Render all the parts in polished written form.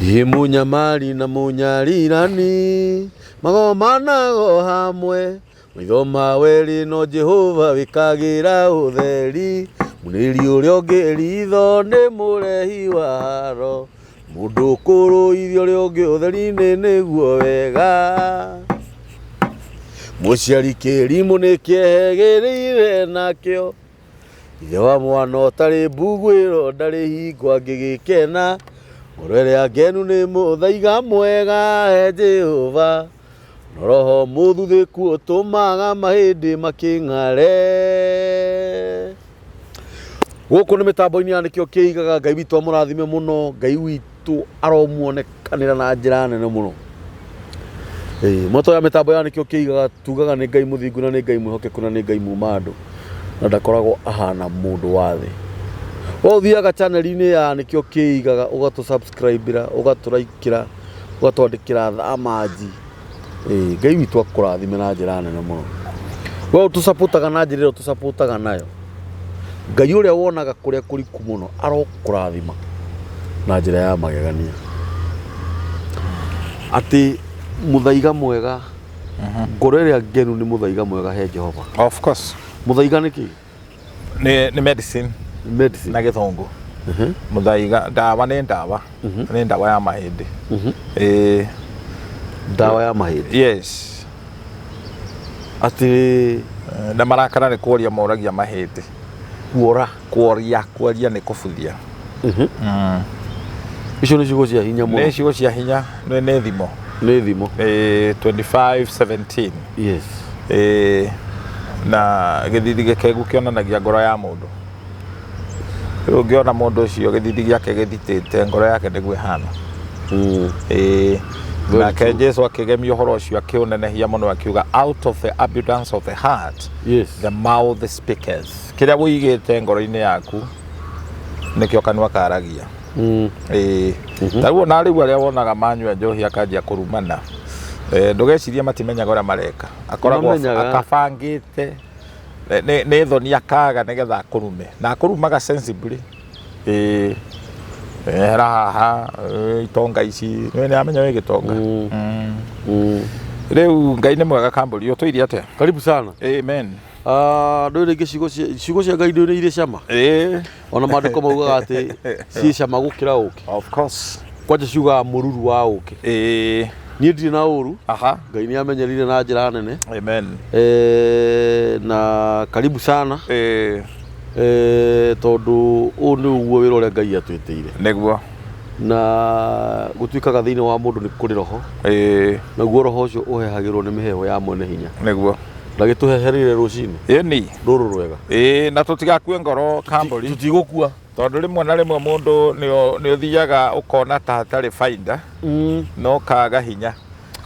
Ĩ mũnyamari na mũnyarirani magomanago hamwe, maitho ma werĩ no Jehova wĩkagĩra ũtheri, mũnĩri ũrĩa ũngĩ ritho nĩ mũrehi wa haro, mũndũ ũkũrũithia ũrĩa ũngĩ ũtheri-inĩ nĩguo wega. Mũciari kĩrimũ nĩ kĩehegĩrĩire nakĩo. Ithe wa mwana ũtarĩ mbuguĩro ndarĩ hingo angĩgĩkena, ngoro ĩrĩa ngenu nĩ mũthaiga mwega he Jehova, no roho mũthuthĩku ũtũmaga mahĩndĩ makĩng'are. Gũkũ nĩ mĩtambo-inĩ ya nĩkĩo kĩigaga. Ngai witũ amũrathime mũno. Ngai witũ aromuonekanĩra na njĩra nene mũno. Ĩĩ, moto ya mĩtambo ya nĩkĩo kĩigaga tugaga nĩ Ngai mũthingu na nĩ Ngai mwĩhokeku na nĩ Ngai muma andũ na ndakoragwo ahana mũndũ wa thĩ. We ũthiaga channel-inĩ ya nĩkĩo kĩigaga ũgatũ subscribe-ĩra, ũgatũraikĩra, ũgatwandĩkĩra thamanji. Ĩĩ, Ngai witũ akũrathime na njĩra nene mũno. We ũtũcapotaga na njĩra ĩrĩa ũtũcapotaga nayo. Ngai ũrĩa wonaga kũrĩa kũriku mũno arokũrathima na njĩra ya magegania. Atĩ mũthaiga mwega, ngoro ĩrĩa ngenu nĩ mũthaiga mwega he Jehova. Of course. Mũthaiga nĩ kĩ? Nĩ medicine. Medicine. Na gĩthũngũ. Mũthaiga, ndawa nĩ ndawa. Nĩ ndawa ya mahĩndĩ. Ĩĩ. Ndawa ya mahĩndĩ. Yes. Atĩ Na marakara nĩ kuoria moragia mahĩndĩ. Kuora. Kuoria, kuoria nĩ kũbuthia. Icio nĩ ciugo cia hinya mũno. Nĩ ciugo cia hinya, nĩ thimo. Nĩ thimo. Ĩĩ, 25:17. Yes. Ĩĩ, na gĩthithi gĩkengu kĩonanagia ngoro ya mũndũ. Rĩu ũngĩona mũndũ ũcio gĩthithi gĩake gĩthitĩte, ngoro yake nĩguo ĩhana. Ĩĩ. Very Nake true. Jesu akĩgemia ũhoro ũcio akĩũnenehia mũno akiuga, "Out of the abundance of the heart the mouth speaketh." Kĩrĩa ũigĩte ngoro-inĩ yaku nĩkĩo kanua karagia. Ĩĩ. Ta rĩu ona rĩu arĩa wonaga manyua njohi akanjia kũrumana, ndũgecirie matimenyaga ũrĩa mareka. Akoragwo Mamenyaga. akabangĩte nĩ thoni akaga nĩgetha akũrume na akũrumaga sensibly. Ĩĩ, ehera haha, itonga ici nĩ amenya wĩ gĩtonga. Rĩu Ngai nĩ mwega. Kambũri ũtũirie atĩa? Karibu sana. Amen. Ah, ndũĩ rĩngĩ ciugo cia Ngai ndũĩ nĩ irĩ cama. Ĩĩ. Ona maandĩko maugaga atĩ ciĩ cama gũkĩra ũkĩ. Of course. Kwanja ciugaga mũruru wa ũkĩ. Ĩĩ. Niĩ ndirĩ na ũru. Ngai nĩ amenyerire na njĩra nene. Amen. Na karibu sana. Ĩĩ. Tondũ ũũ nĩ ũguo wĩra ũrĩa Ngai atwĩtĩire. Nĩguo. Na gũtuĩkaga thĩinĩ wa mũndũ nĩ kũrĩ roho. Ĩĩ. Naguo roho ũcio ũhehagĩrwo nĩ mĩheho ya mwene hinya. Nĩguo. Na gĩtũhehereire rũcinĩ. Ĩni. Rũrũ rwega. Ĩĩ, na tũtigakue ngoro, Kambũri. Tũtigũkua. Tondũ rĩmwe na rĩmwe mũndũ nĩ ũthiaga ũkona ta hatarĩ bainda no ũkaga hinya.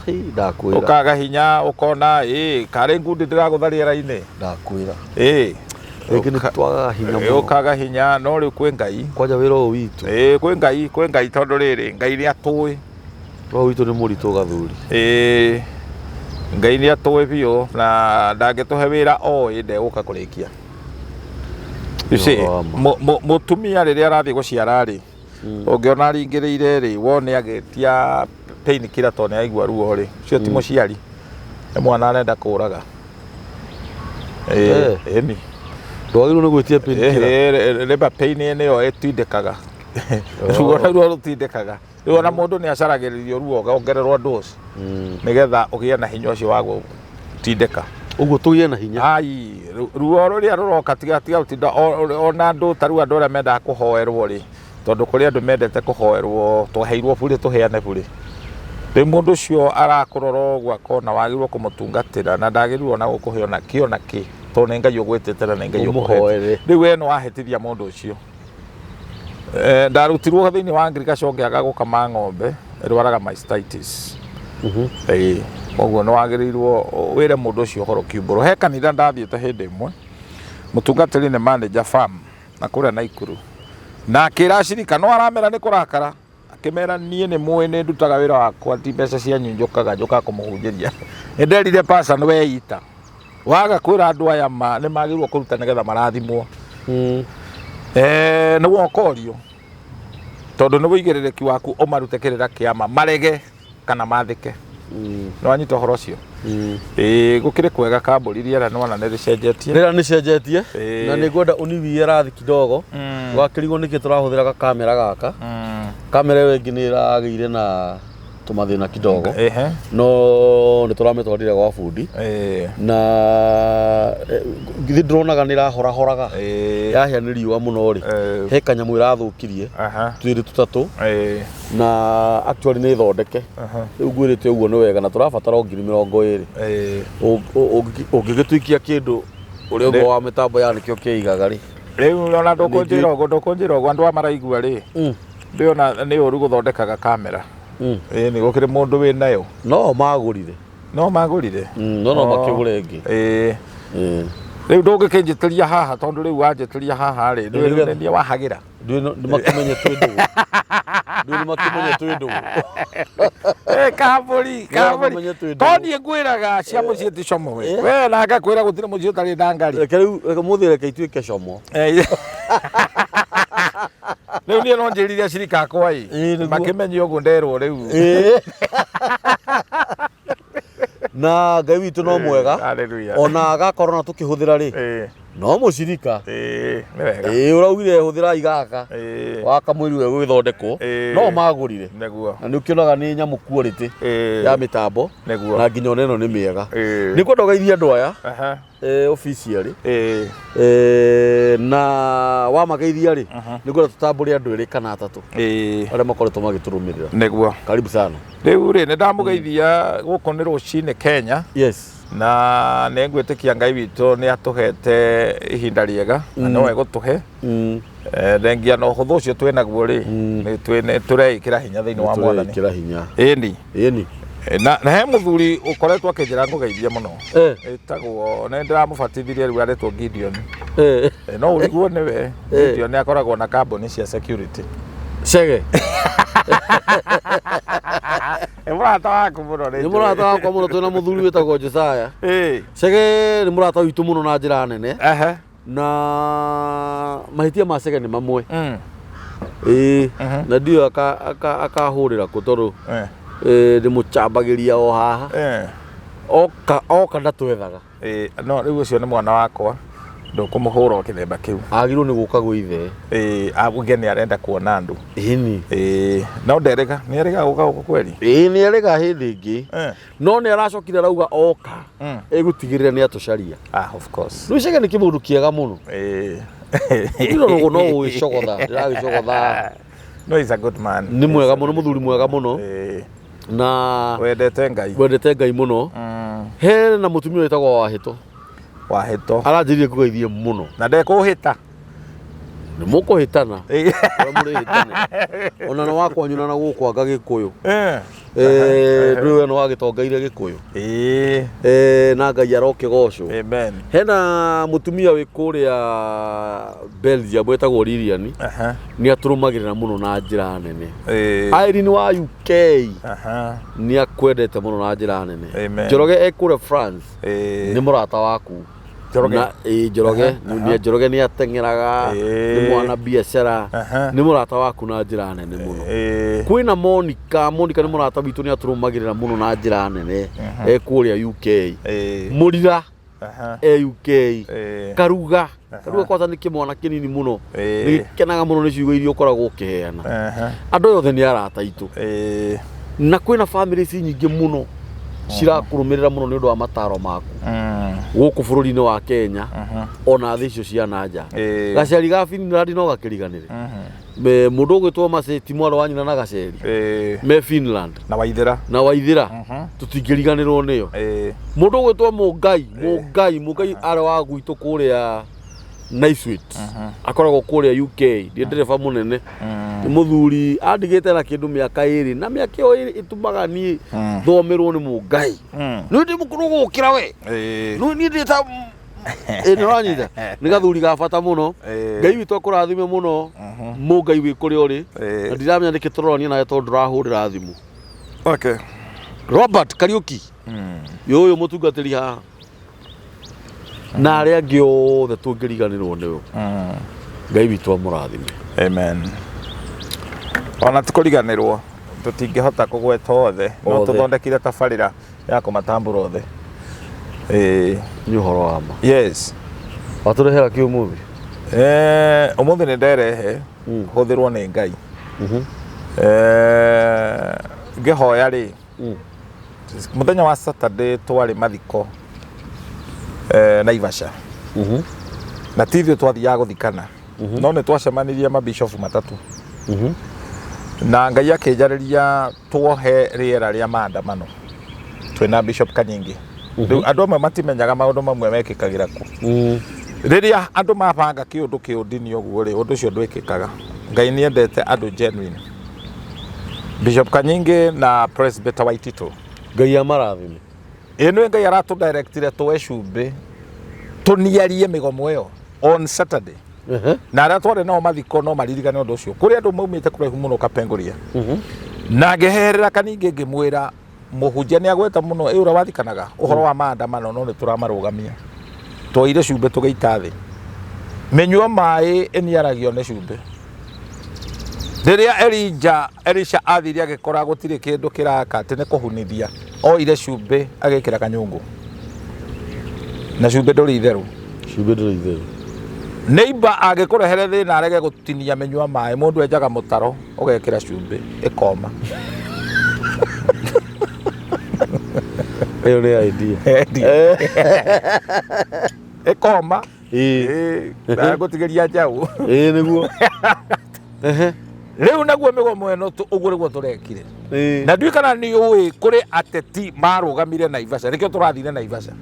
Hei, ndakwĩra. Ũkaga hinya ũkona ĩĩ karĩ ngundi ndĩragũtha rĩera-inĩ. Ndakwĩra. Ĩĩ. Rĩngĩ nĩ twagaga hinya mũno. Ũkaga hinya no rĩu kwĩ Ngai. Kwanja wĩra ũyũ witũ. Ĩĩ, kwĩ Ngai, kwĩ Ngai tondũ rĩrĩ Ngai nĩ atũĩ. Wĩra ũyũ witũ nĩ mũritũ gathuri. Ĩĩ, Ngai nĩ atũĩ biũ na ndangĩtũhe wĩra oĩ ndegũka kũrĩkia. You see, Ũhoro wa ma. Mũtumia rĩrĩa arathiĩ gũciara rĩ, ũngĩona aringĩrĩire rĩ, wone agĩtia pain killer tondũ nĩ aigua ruo rĩ, ũcio ti mũciari, nĩ mwana arenda kũraga. Ĩĩ, ĩni. Ndwagĩrĩirwo nĩ gwĩtia pain killer. Labour pain nĩyo ĩtindĩkaga. Ruo ruo rũtindĩkaga. Rĩu ona mũndũ nĩ acaragĩrĩrio ruo ũkongererwo dose nĩgetha ũgĩe na hinya ũcio wa gũtindĩka. Ũguo tũgĩe na hinya. Ai, ruo rũrĩa rũroka tiga tiga gũtinda ona andũ ta rĩu andũ arĩa mendaga kũhoerwo rĩ, tondũ kũrĩ andũ mendete kũhoerwo, twaheirwo burĩ tũheane burĩ. Rĩu mũndũ ũcio arakũrora ũguo akona wagĩrĩirwo kũmũtungatĩra na ndagĩrĩirwo ona gũkũhe ona kĩ ona kĩ tondũ nĩ Ngai ũgwĩtĩte na nĩ Ngai ũkũhete. Ũmũhoere. Rĩu we nĩ wahĩtithia mũndũ ũcio. Ndarutirwo thĩinĩ wa ngirigaca ngĩaga gũkama ng'ombe ĩrwaraga mastitis. Ĩĩ, koguo nĩ wagĩrĩirwo wĩre mũndũ ũcio ũhoro kiumbũrwo. He kanitha ndathiĩte hĩndĩ ĩmwe, mũtungatĩri nĩ manager farm na kũrĩa Naikuru, na akĩra acirika no aramera nĩ kũrakara, akĩmera niĩ nĩ mũĩ nĩ ndutaga wĩra wakwa, ti mbeca cianyu njũkaga njũkaga kũmũhunjĩria. Nĩ nderire pastor nĩ weita waga kwĩra andũ aya ma nĩ magĩrĩirwo kũruta nĩgetha marathimwo. Nĩ wokorio. Tondũ nĩ wĩigĩrĩrĩki waku ũmarute kĩrĩra kĩama marege kana mathĩke. Nĩ wanyita ũhoro ũcio? Ĩĩ, gũkĩrĩ kwega kambũri, rĩera nĩwona nĩ rĩcenjetie. Rĩera nĩ cenjetie. Ĩĩ. Na nĩ ngwenda ũniwie rathi kidogo. Wakĩrigwo nĩkĩ tũrahũthĩra gakamera gaka. Kamera ĩyo ĩngĩ nĩ ĩragĩire na tũmathĩna kidogo. No nĩ tũramĩtwarire gwa bundi. Na githĩ ndĩronaga nĩ ĩrahorahoraga. Yahĩa nĩ riũa mũno rĩ. He kanyamũ ĩrathũkirie. Twĩrĩ tũtatũ. Na actually nĩ thondeke. Rĩu ngwĩrĩte ũguo nĩ wega na tũrabatara o 20,000. Ũngĩgĩtuikia kĩndũ ũrĩa ũmwe wa mĩtambo ya nĩkĩo kĩigaga rĩ. Rĩu ona ndũkũnjĩra ũguo, ndũkũnjĩra ũguo, andũ aya maraigua rĩ, ndĩona nĩ ũru gũthondekaga kamera. Ĩĩ, nĩ gũkĩrĩ mũndũ wĩ nayo. No magũrire. No magũrire. No no makĩgũre ĩngĩ. Ĩĩ. Rĩu ndũngĩkĩnjĩtĩria haha, tondũ rĩu wanjĩtĩria haha rĩ, Nĩgetha- nĩ niĩ wahagĩra. Nĩ makĩmenye twĩ ndũgũ. Ndũĩ nĩ makĩmenye twĩ ndũgũ. Eh, kambũri, kambũri. mamenye twĩ ndũgũ. To niĩ ngwĩraga cia mũciĩ ti como we. We na ngakwĩra gũtirĩ mũciĩ ũtarĩ na ngari. Reke rĩu reke mũthĩ reke ituĩke como. Rĩu niĩ no njĩrire acirika akwa ĩ. Ĩĩ, nĩguo. Makĩmenye ũguo nderwo rĩu. Ĩĩ. Na Ngai witũ no mwega. Hallelujah. Ona gakorwo na tũkĩhũthĩra rĩ. No mũcirika. Ĩĩ, nĩ wega. Ĩĩ, ũraugire hũthĩra igaka. Wakamwĩri we gũgĩthondekwo. No magũrire. Nĩguo. Na nĩ ũkĩonaga nĩ nyamũ quality ya mĩtambo. Nĩguo. Na nginya ona ĩno nĩ mĩega. Nĩ kwenda ũgeithie andũ aya. Officially. Na wamageithia rĩ, nĩ ngwenda tũtambũre andũ erĩ kana atatũ arĩa makoretwo magĩtũrũmĩrĩra. Nĩguo. Karibu sana. Rĩu rĩ, nĩ ndamũgeithia gũkũ nĩ rũcinĩ Kenya. Yes. Na nĩ ngwĩtĩkia Ngai witũ nĩ atũhete ihinda rĩega na nowe gũtũhe. Thengia na ũhũthũ ũcio twĩ naguo rĩ, nĩ tũreĩkĩra hinya thĩinĩ wa Mwathani. Tũreĩkĩra hinya. Ĩni. Ĩni. Na he mũthuri ũkoretwo akĩnjĩra ngũgeithie mũno. Ĩtagwo, nĩ ndĩramũbatithirie rĩu aretwo Gideon. No ũriguo nĩwe. Gideon nĩ akoragwo na kambuni cia security. Cege. Nĩ mũrata waku mũno. Nĩ mũrata wakwa mũno, twĩna mũthuri wĩtagwo Josiah. Cege nĩ mũrata witũ mũno na njĩra nene. Na mahĩtia ma Cege nĩ mamwe. Ĩĩ, na ndiũĩ akahũrĩra kũ tondũ ndĩmũcambagĩria o haha. Oka oka ndatwethaga. No rĩu ũcio nĩ mwana wakwa, ndũkũmũhũra o kĩthemba kĩu. Agĩrĩirwo nĩ gũka gwĩ ithe. Ĩĩ, auge nĩ arenda kuona andũ. Ĩni. Ĩĩ, no nderega, nĩ erega gũka gũkũ kweri? Ĩĩ, nĩ erega hĩndĩ ĩngĩ. No nĩ aracokire arauga oka ĩgũtigĩrĩra nĩ atũcaria. Ah, of course. Rĩu Cege nĩ kĩmũndũ kĩega mũno. Ĩĩ. Ndĩrona no gũgĩcogotha, ndĩragĩcogotha. No, he's a good man. Nĩ mwega mũno, mũthuri mwega mũno. Na wendete Ngai. Wendete Ngai mũno. He na mũtumia wĩtagwo Wahĩto. Wahĩto. Aranjĩrire ngũgeithie mũno. Na ndekũhĩta. Nĩ mũkũhĩtana. Ũrĩa mũrĩhĩtana. Ona nĩ wakwanyu na gũkũ anga Gĩkũyũ. Ndũĩ we nĩ wagĩtongeire Gĩkũyũ. Na Ngai arokĩgocwo. Amen. Hena mũtumia wĩ kũrĩa Belgium wĩtagwo Lilian. Nĩ atũrũmagĩrĩra mũno na njĩra nene. Irene wa UK. Nĩ akwendete mũno na njĩra nene. Amen. Njoroge e kũrĩa France. Nĩ mũrata waku. Njoroge. Na, ĩĩ, Njoroge, nĩ Njoroge nĩ ateng'eraga, nĩ mwana biacara, nĩ mũrata waku na njĩra nene mũno. Kwĩna Monica, Monica nĩ mũrata witũ, nĩ atũrũmagĩrĩra mũno na njĩra nene, e kũrĩa UK. Mũrira e UK. Karuga, Karuga kwanza nĩ kĩmwana kĩnini mũno, nĩ gĩkenaga mũno nĩ ciugo iria ũkoragwo ũkĩheana. Andũ aya othe nĩ arata aitũ. Na kwĩna family ici nyingĩ mũno cirakũrũmĩrĩra mũno nĩ ũndũ wa mataro maku gũkũ bũrũri-inĩ wa Kenya ona thĩ icio cia na nja. Gaceri ga Finland no gakĩriganĩre. Mũndũ ũgwĩtwo Maceti mwarĩ wa nyina na Gaceri me Finland na Waithĩra, na Waithĩra tũtingĩriganĩrwo nĩyo. Mũndũ ũgwĩtwo Mũngai, Mũngai, Mũngai arĩ wa gwitũ kũrĩa Naiswit, akoragwo kũrĩa UK, nĩ ndereba mũnene, nĩ mũthuri andigĩte na kĩndũ mĩaka 2, na mĩaka ĩyo 2 ĩtũmaga niĩ thomerwo nĩ Mũngai. Nĩ ndĩ mũkũrũ gũkĩra we. Nĩ niĩ ndĩ ta ĩ nĩ ũranyita, nĩ gathuri ga bata mũno. Ngai witũ akũrathime mũno, Mũngai wĩ kũrĩa ũrĩ, na ndiramenya nĩkĩ tũrorania nawe tondũ ndũrahũrĩra thimũ. Okay. Robert Kariuki, ũyũ mũtungatĩri haha, na arĩa angĩ othe tũngĩriganĩrwo nĩo. Ngai witũ amũrathime. Amen. Ona ti kũriganĩrwo, tũtingĩhota kũgweta othe, no Othe. tũthondekire tabarĩra ya kũmatambũra othe. Ĩĩ. Nĩ ũhoro wa ma. Yes. Watũrehera kĩ ũmũthĩ? Ũmũthĩ nĩ nderehe hũthĩrwo nĩ Ngai. Ngĩhoya rĩ, mũthenya wa Saturday twarĩ mathiko Naivasha. Na ti ithuĩ twathiaga gũthikana, no nĩ twacemanirie mabishofu matatũ. Na Ngai akĩnjarĩria tuohe rĩera rĩa maandamano twĩna Bishop Kanyingi. Rĩu andũ amwe matimenyaga maũndũ mamwe mekĩkagĩra kũ. Rĩrĩa andũ mabanga kĩũndũ kĩũndini ũguo rĩ, ũndũ ũcio ndwĩkĩkaga. Ngai nĩ endete andũ genuine. Bishop Kanyingi na Presbyter Waititũ. Ngai amarathime. Ĩ nĩ Ngai aratũdirectire tuoe cumbĩ tũniarie mĩgomo ĩyo on Saturday. Na arĩa twarĩ nao mathiko no maririkane ũndũ ũcio. Kũrĩ andũ maumĩte kũraihu mũno Kapenguria. Na ngĩherera Kanyingi ngĩmwĩra mũhunjia nĩ agweta mũno ĩ ũrĩa wathikanaga ũhoro wa maandamano no nĩ tũramarũgamia. Twoire cumbĩ tũgĩita thĩ. Mĩnyua maĩ ĩniaragio nĩ cumbĩ. Rĩrĩa Elija Elisha athire agĩkora gũtirĩ kĩndũ kĩraka atĩ nĩ kũhunithia, oire cumbĩ agĩkĩra kanyũngũ. Na cumbĩ ndũrĩ itherũ. Cumbĩ ndũrĩ itherũ. Neighbor angĩkũrehere thĩna arege gũtinia mĩnyua maĩ, mũndũ enjaga mũtaro ũgekĩra cumbĩ ĩkoma. Ĩyo nĩ idea. Ĩkoma. Ĩĩ. Ĩĩ, ngũtigĩria njaũ. Ĩĩ nĩguo. Ehe. Rĩu naguo mĩgomo ĩno ũguo nĩguo tũrekire. Ĩĩ. Na ndiũĩ kana nĩ ũĩ kũrĩ ateti marũgamire Naivasha, nĩkĩo tũrathire Naivasha.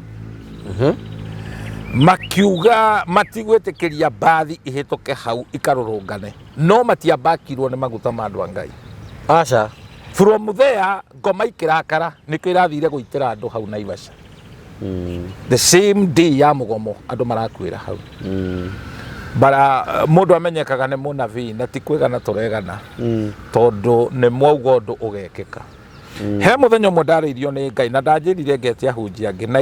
Makiuga matigwĩtĩkĩria mbathi ihĩtũke hau ikarũrũngane, no matiambakirwo nĩ maguta ma andũ a Ngai. Aca. From there ngoma ikĩrakara, nĩkĩo irathire gũitĩra andũ hau Naivasha. The same day ya mũgomo andũ marakuĩra hau. Bara mũndũ amenyekaga nĩ mũnabii na ti kwĩgana tũregana, tondũ nĩ mwauga ũndũ ũgekĩka. He mũthenya ũmwe ndarĩirio nĩ Ngai na ndanjĩrire ngete ahunjia angĩ na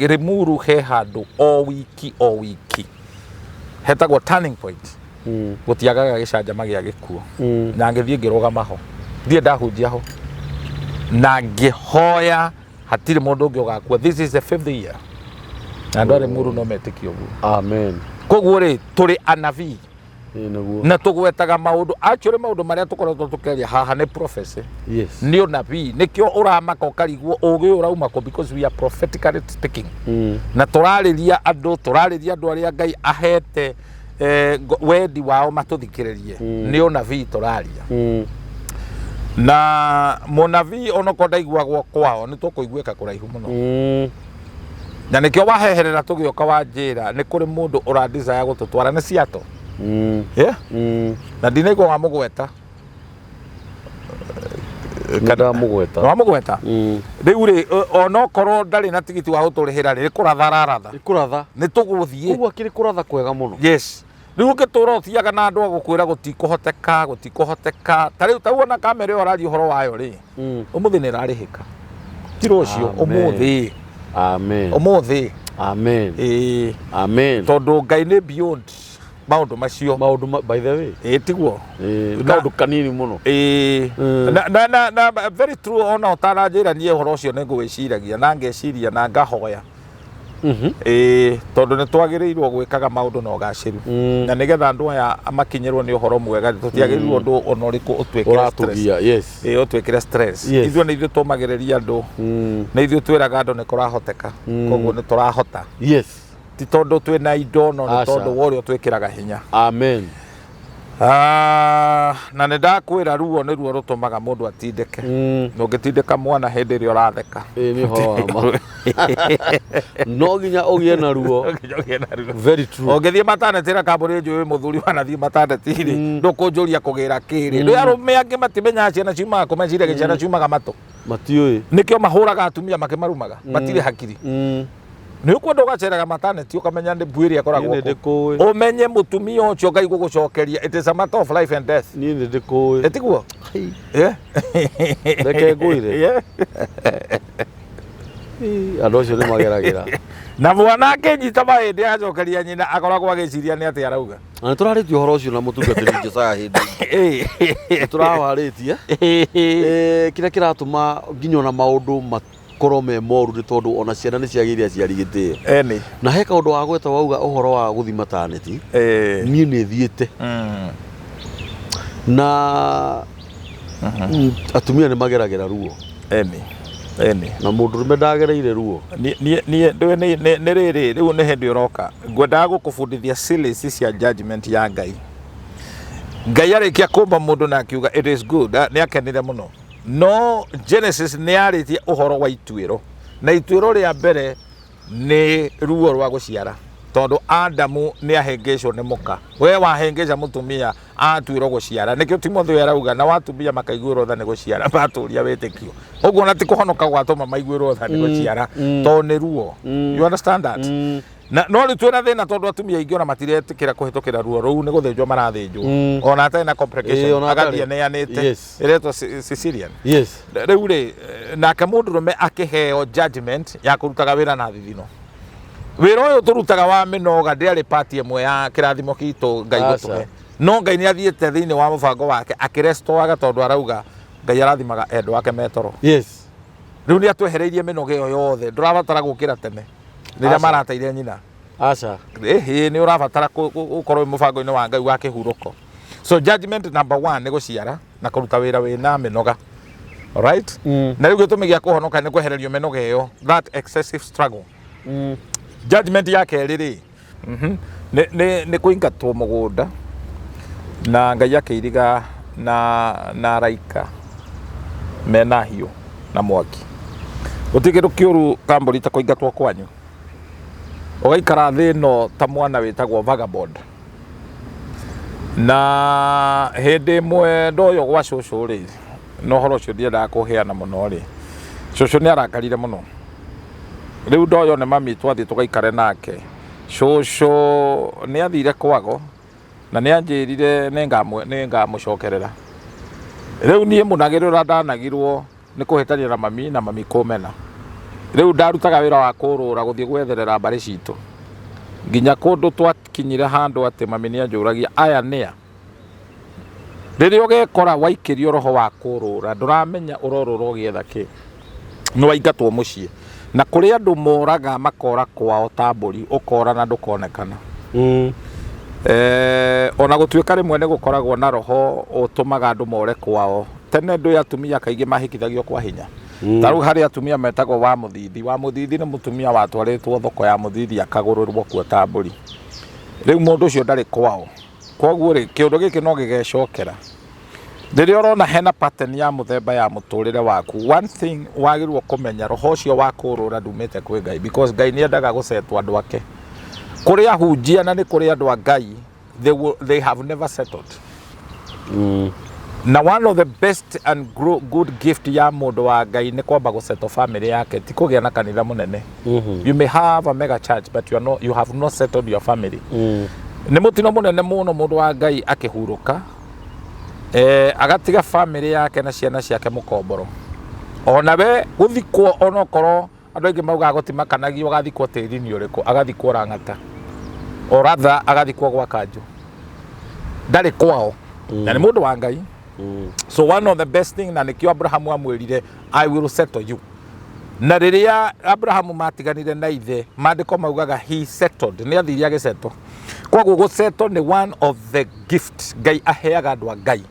Limuru he handũ o wiki o wiki hetagwo turning point, gũtiagaga gĩcanjama gĩa gĩkuũ. Na ngĩthiĩ ngĩrũgama ho, thiĩ ndahunjia ho na ngĩhoya hatirĩ mũndũ ũngĩ ũgakua. This is the fifth year na andũ a Limuru no metĩkie ũguo. Amen. Koguo rĩ, tũrĩ anabii. Ĩĩ nĩguo. Na tũgwetaga maũndũ, actually maũndũ marĩa tũkoretwo tũkĩaria haha nĩ prophecy. Yes. Nĩ ũnabii, nĩkĩo ũramaka ũkarigwo ũgĩ ũyũ ũrauma kũ, because we are prophetically speaking. Na tũrarĩria andũ, tũrarĩria andũ arĩa Ngai ahete wendi wao matũthikĩrĩrie. Nĩ ũnabii tũraria. Na mũnabii onokorwo ndaiguagwo kwao nĩ tũkũiguĩka kũraihu mũno. Na nĩkĩo waheherera tũgĩũka wanjĩra nĩ kũrĩ mũndũ ũra desire gũtũtwara nĩ Seattle. Yeah? Na ndinaigua wamũgweta. Ndamũgweta. Wamũgweta? Rĩu rĩ, onokorwo ndarĩ na tigiti wa gũtũrĩhĩra rĩ, nĩ kũratha araratha. Nĩ kũratha. Nĩ tũgũthiĩ. Koguo akĩrĩ kũratha kwega mũno. Yes. Rĩu ũngĩtũra ũthiaga na andũ a gũkwĩra gũtikũhoteka, gũtikũhoteka. Ta rĩu ta wona kamera ĩyo ũraria ũhoro wayo rĩ, ũmũthĩ nĩ ĩrarĩhĩka. Ti rũciũ, ũmũthĩ. Amen. Ũmũthĩ. Amen. Ĩĩ. Amen. Tondũ Ngai nĩ beyond maũndũ macio. Maũndũ by the way. Ĩĩ tiguo. Ĩĩ, kaũndũ kanini mũno. Ĩĩ. Na very true, ona ũtaranjĩra niĩ ũhoro ũcio nĩ ngũwĩciragia na ngeciria na ngahoya. Ĩĩ, tondũ nĩ twagĩrĩirwo gwĩkaga maũndũ na ũgacĩru. Na nĩgetha andũ aya makinyĩrwo nĩ ũhoro mwega, tũtiagĩrĩirwo ũndũ ona ũrĩkũ ũtwĩkĩre stress. Ũratũgia, yes. Ĩĩ, ũtwĩkĩre stress. Yes. Ithuĩ nĩ ithuĩ tũmagĩrĩria andũ. Nĩ ithuĩ twĩraga andũ nĩ kũrahoteka. Koguo nĩ tũrahota. Yes. Ti tondũ twĩna indo, no nĩ Aca. tondũ wa ũrĩa ũtwĩkĩraga hinya. Amen. Na nĩ ndakwĩra ruo nĩ ruo rũtũmaga mũndũ atindĩke. Ndũngĩtindĩka mwana hĩndĩ ĩrĩa ũratheka. Ĩĩ nĩ ũhoro wa ma. No nginya ũgĩe na ruo. No nginya ũgĩe na ruo. Very true. Ũngĩthiĩ maternity na kambuni njũĩ mũthuri wanathiĩ maternity rĩ, ndũkũnjũria kũgĩra kĩrĩ. Rĩu arũme angĩ matimenyaga ciana ciumaga kũ, meciragia ciana ciumaga matũ. Matiũĩ. Nĩkĩo mahũraga atumia makĩmarumaga, matirĩ hakiri. Nĩ ũkwenda ũgaceraga maternity ũkamenya nĩ mbuĩ ĩrĩa ĩkoragwo Niĩ nĩ kũ. ndĩkũĩ. Ũmenye mũtumia ũcio Ngai gũgũcokeria, it is a matter of life and death. Niĩ nĩ ndĩkũĩ. Ĩtiguo? Yeah. Reke ngwĩre. Yeah. Ĩ, andũ acio nĩ mageragĩra. Na mwana akĩnyita mahĩndĩ acokeria nyina akoragwo agĩciria nĩ atĩa arauga. Na nĩ tũrarĩtie ũhoro ũcio na mũtungatĩri Jesaya hĩndĩ nĩ tũrawarĩtie. Kĩrĩa kĩratũma nginya ona maũndũ makorwo me moru nĩ tondũ ona ciana nĩ ciagĩire aciari gĩtĩo. Eni. Na he kaũndũ wagweta wauga ũhoro wa gũthiĩ maternity, niĩ nĩ thiĩte na atumia nĩ mageragĩra ruo. Eni. Eni. Na mũndũrũme ndagereire ruo. Niĩ ndũĩ nĩ rĩrĩ rĩu nĩ hĩndĩ ũroka ngwendaga gũkũbundithia series cia judgment ya Ngai. Ngai arĩkia kũmba mũndũ na akiuga it is good, nĩ akenire mũno. No Genesis nĩ yarĩtie ũhoro wa ituĩro, na ituĩro rĩa mbere nĩ ruo rwa gũciara, tondũ Adamu nĩ ahĩngĩcwo nĩ mũka. We wahĩngĩca mũtumia atuĩrwo gũciara, nĩkĩo Timotheo arauga nao atumia makaiguĩrwo tha nĩ gũciara matũria wĩtĩkio. Ũguo ona ti kũhonoka gwatũma maiguĩrwo tha nĩ gũciara, tondũ nĩ ruo. You understand that? Na no rĩu twĩna thĩna tondũ atumia aingĩ ona matiretĩkĩra kũhĩtũkĩra ruo rũu, nĩ gũthĩnjwo marathĩnjwo ona atarĩ na complication, Ona atarĩ. agathiĩ aneanĩte. Ĩretwo cesarean. Rĩu rĩ, nake mũndũrũme akĩheo judgment ya kũrutaga wĩra na thithino. Wĩra ũyũ tũrutaga wa mĩnoga ndĩarĩ part ĩmwe ya kĩrathimo gitũ Ngai gũtũhe. No Ngai nĩ athiĩte thĩinĩ wa mũbango wake akĩrestoaga, tondũ arauga Ngai arathimaga endwa ake metoro. Rĩu nĩ atwehereirie mĩnoga ĩyo yothe, ndũrabatara gũkĩra tene rĩrĩa marateire nyina. Aca. Ĩhĩ, nĩ ũrabatara gũkorwo wĩ mũbango-inĩ wa Ngai wa kĩhurũko. So judgment number one nĩ gũciara na kũruta wĩra wĩna mĩnoga. Alright? Na rĩu gĩtũmi gĩa kũhonoka nĩ kwehererio mĩnoga ĩyo, that excessive struggle. Judgment ya kerĩ rĩ, nĩ kũingatwo mũgũnda na Ngai akĩiriga na araika mena hiũ na mwaki. Gũtirĩ kĩndũ kĩũru kambũri ta kũingatwo kwanyu. Ũgaikara thĩ ĩno ta mwana wĩtagwo vagabond. Na hĩndĩ ĩmwe ndoywo gwa cũcũ rĩ, na ũhoro ũcio ndiendaga kũheana mũno rĩ, cũcũ nĩ arakarire mũno. Rĩu ndoywo nĩ mami twathiĩ tũgaikare nake. Cũcũ nĩ athire kwago na nĩ anjĩrire nĩ ngamũcokerera. Rĩu niĩ mũnagĩrĩre ũrĩa ndanagirwo nĩ kũhĩtania na mami na mami kũmena. Rĩu ndarutaga wĩra wa kũrũra gũthiĩ gwetherera mbarĩ citũ. Nginya kũndũ twakinyire handũ atĩ mami nĩ anjũragia aya nĩa. Rĩrĩa ũgekora waikĩrio roho wa kũrũra ndũramenya ũrorũra ũgĩetha kĩ. Nĩ waingatwo mũciĩ. Na kũrĩ andũ moraga makora kwao ta mbũri, ũkora na ndũkonekana. Ona gũtuĩka rĩmwe nĩ gũkoragwo na roho ũtũmaga andũ more kwao. Tene ndũĩ atumia kaingĩ mahikithagio kwa hinya. Ta rĩu harĩ atumia metagwo wa mũthithi. Wa mũthithi nĩ mũtumia watwarĩtwo thoko ya mũthithi akagũrĩrwo kuo ta mbũri. Rĩu mũndũ ũcio ndarĩ kwao. Koguo rĩ, kĩũndũ gĩkĩ no gĩgecokera. Rĩrĩa ũrona hena pattern ya mũthemba ya mũtũrĩre waku, one thing wagĩrĩirwo kũmenya roho ũcio wa kũrũra ndumĩte kwĩ Ngai, because Ngai nĩ endaga gũcetwo andũ ake. Kũrĩ ahunjia na nĩ kũrĩ andũ a Ngai, they have never settled. Na one of the best and good gift ya mũndũ wa Ngai nĩ kwamba gũsettle family yake, ti kũgĩa na kanitha mũnene. You may have a mega church but you are not, you have not settled your family. Nĩ mũtino mũnene mũno mũndũ wa Ngai akĩhurũka, agatiga family yake na ciana ciake mũkomboro. Ona we gũthikwo, onokorwo andũ aingĩ maugaga gũtimakanagio ũgathikwo tĩri-inĩ ũrĩkũ, agathikwo Lang'ata, or rather agathikwo gwa Kanjũ, ndarĩ kwao. Na nĩ mũndũ wa Ngai. So one of the best thing, na nĩkĩo Abrahamu amwĩrire I will settle you. Na rĩrĩa Abrahamu matiganire na ithe, maandĩko maugaga he settled, nĩ athire agĩsettle. Koguo gũsettle nĩ one of the gift Ngai aheaga andũ a Ngai.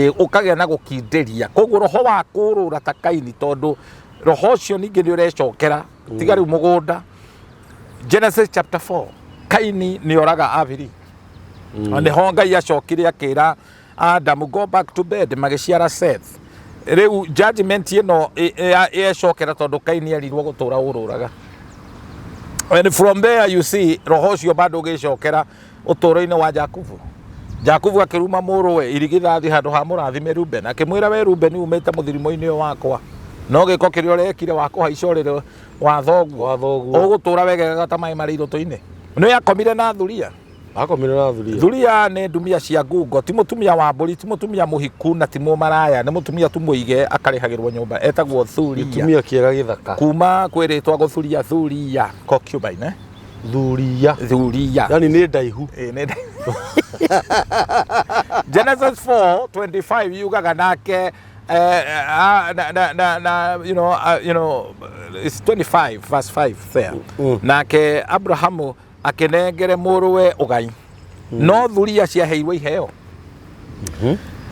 Ũkagĩa na gũkindĩria. Koguo roho wa kũrũra ta Kaini, tondũ roho ũcio ningĩ nĩ ũrecokera. Tiga rĩu mũgũnda. Genesis chapter 4, Kaini nĩ oraga Abili. Na nĩho Ngai acokire akĩra Adam go back to bed, magĩciara Seth. Rĩu judgment ĩno yecokera tondũ Kaini erirwo gũtũra ũrũraga. And from there you see roho ũcio bado ũgĩcokera ũtũũro-inĩ wa Jakubu. Jakubu akĩruma mũrũwe irigithathi handũ ha mũrathime Ruben, akĩmwĩra we Ruben umĩte mũthirimo-inĩ ũyũ wakwa, no gĩko kĩrĩa ũrekire wa kũhaica ũrĩrĩ wa thoguo Wa thoguo. ũgũtũra wegegaga ta maĩ marĩ irũtũ-inĩ. Nĩ akomire na thuria. Akomire na thuria. Thuria nĩ ndumia cia ngungo, ti mũtumia wa mbũri, ti mũtumia mũhiku na ti mũmaraya, nĩ mũtumia tu mũige akarĩhagĩrwo nyũmba, etagwo thuria. Gĩtumia kĩega gĩthaka. Kuma kwĩ rĩtwa gũthuria, thuria, concubine, eh? Thuria. Thuria. Yani nĩ ndaihu. Ĩĩ, Genesis 4:25 yugaga nake na it's 25 verse 5 there. Nake Abrahamu akinengere mũrũwe ũgai, no thuria ciaheirwo iheo.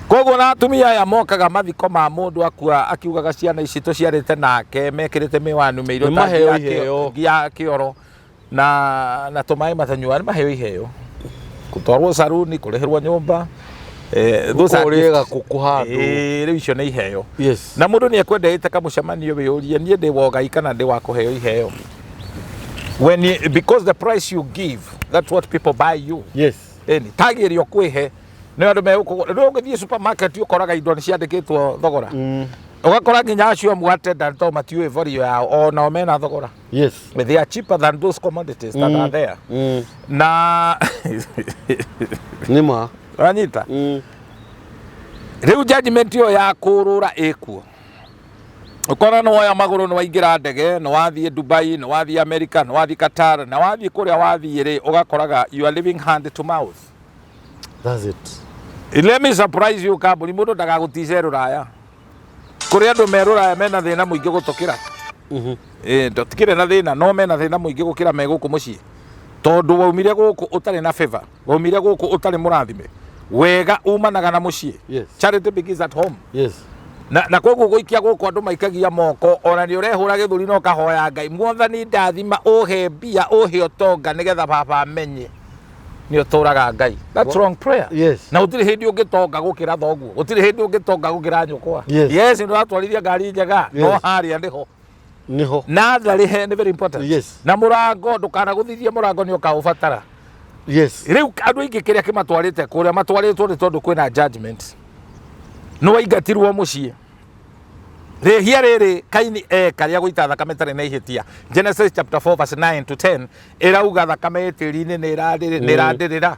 Koguo na atumia aya mokaga mathiko ma mũndũ akua akiugaga ciana ici tũciarĩte nake mekĩrĩte mĩwanu mĩirũ Nĩ ta maheo ngia iheo. Ngia kĩoro na tũmaĩ matanyua, nĩ maheo iheo, gũtwarwo saruni, kũrĩhĩrwo nyũmba, those are Kũrĩga gifts. kũkũ handũ. Ĩĩ, rĩu icio nĩ iheo. Yes. Na mũndũ nĩ ekwenda kamũcemanio wĩyũrie, niĩ ndĩ wa ũgai kana ndĩ wa kũheo iheo? Because the price you give, that's what people buy you. Ĩni tagi ĩrĩa ũkwĩhe nĩ andũ megũkũgũra. Rĩu ũngĩthiĩ supermarket ũkoraga indo nĩ ciandĩkĩtwo thogora, ũgakora nginya acio amwe attendant to matiũĩ value yao, o nao mena thogora. They are cheaper than those commodities that are there. Na Nĩ ma. Ũranyita? Rĩu judgment ĩyo ya kũrũra ĩkuo, ũkona nĩ woya magũrũ, nĩ waingĩra ndege, nĩ wathiĩ Dubai, nĩ wathiĩ America, nĩ wathiĩ Qatar, na wathiĩ kũrĩa wathiĩ rĩ, ũgakoraga you are living hand to mouth. That's it. Let me surprise you, kambuni mũndũ ndagagũtice rũraya. Kũrĩ andũ me rũraya mena thĩna mũingĩ gũtũkĩra. Ĩĩ, tũtikĩrĩ na thĩna, no mena thĩna mũingĩ gũkĩra me gũkũ mũciĩ, tondũ waumire gũkũ ũtarĩ na favor, waumire gũkũ ũtarĩ mũrathime. Wega umanaga na mũciĩ. Charity begins at home. Na koguo gũikia gũkũ andũ maikagia moko, ona nĩ ũrehũra gĩthũri na ũkahoya Ngai, Mwathani ndathima, ũhe mbia, ũhe ũtonga, nĩgetha baba amenye nĩ ũtũraga Ngai. That's wrong prayer. Na gũtirĩ hĩndĩ ũngĩtonga gũkĩra thoguo, gũtirĩ hĩndĩ ũngĩtonga gũkĩra nyũkwa. Yes, nĩ ũratwarithia ngari njega, no harĩa nĩho Nĩho. Natharĩ he nĩ very important. Na mũrango, ndũkanagũthithie mũrango, nĩ ũkaũbatara. Rĩu andũ aingĩ kĩrĩa kĩmatwarĩte kũrĩa matwarĩtwo nĩ tondũ kwĩna judgment, nĩ waingatirwo mũciĩ. Rĩhia rĩrĩ Kaini eka rĩa gũita thakame ĩtarĩ na ihĩtia, Genesis chapter 4 verse 9 to 10 ĩrauga thakame ĩ tĩri-inĩ nĩ ĩrandĩrĩra.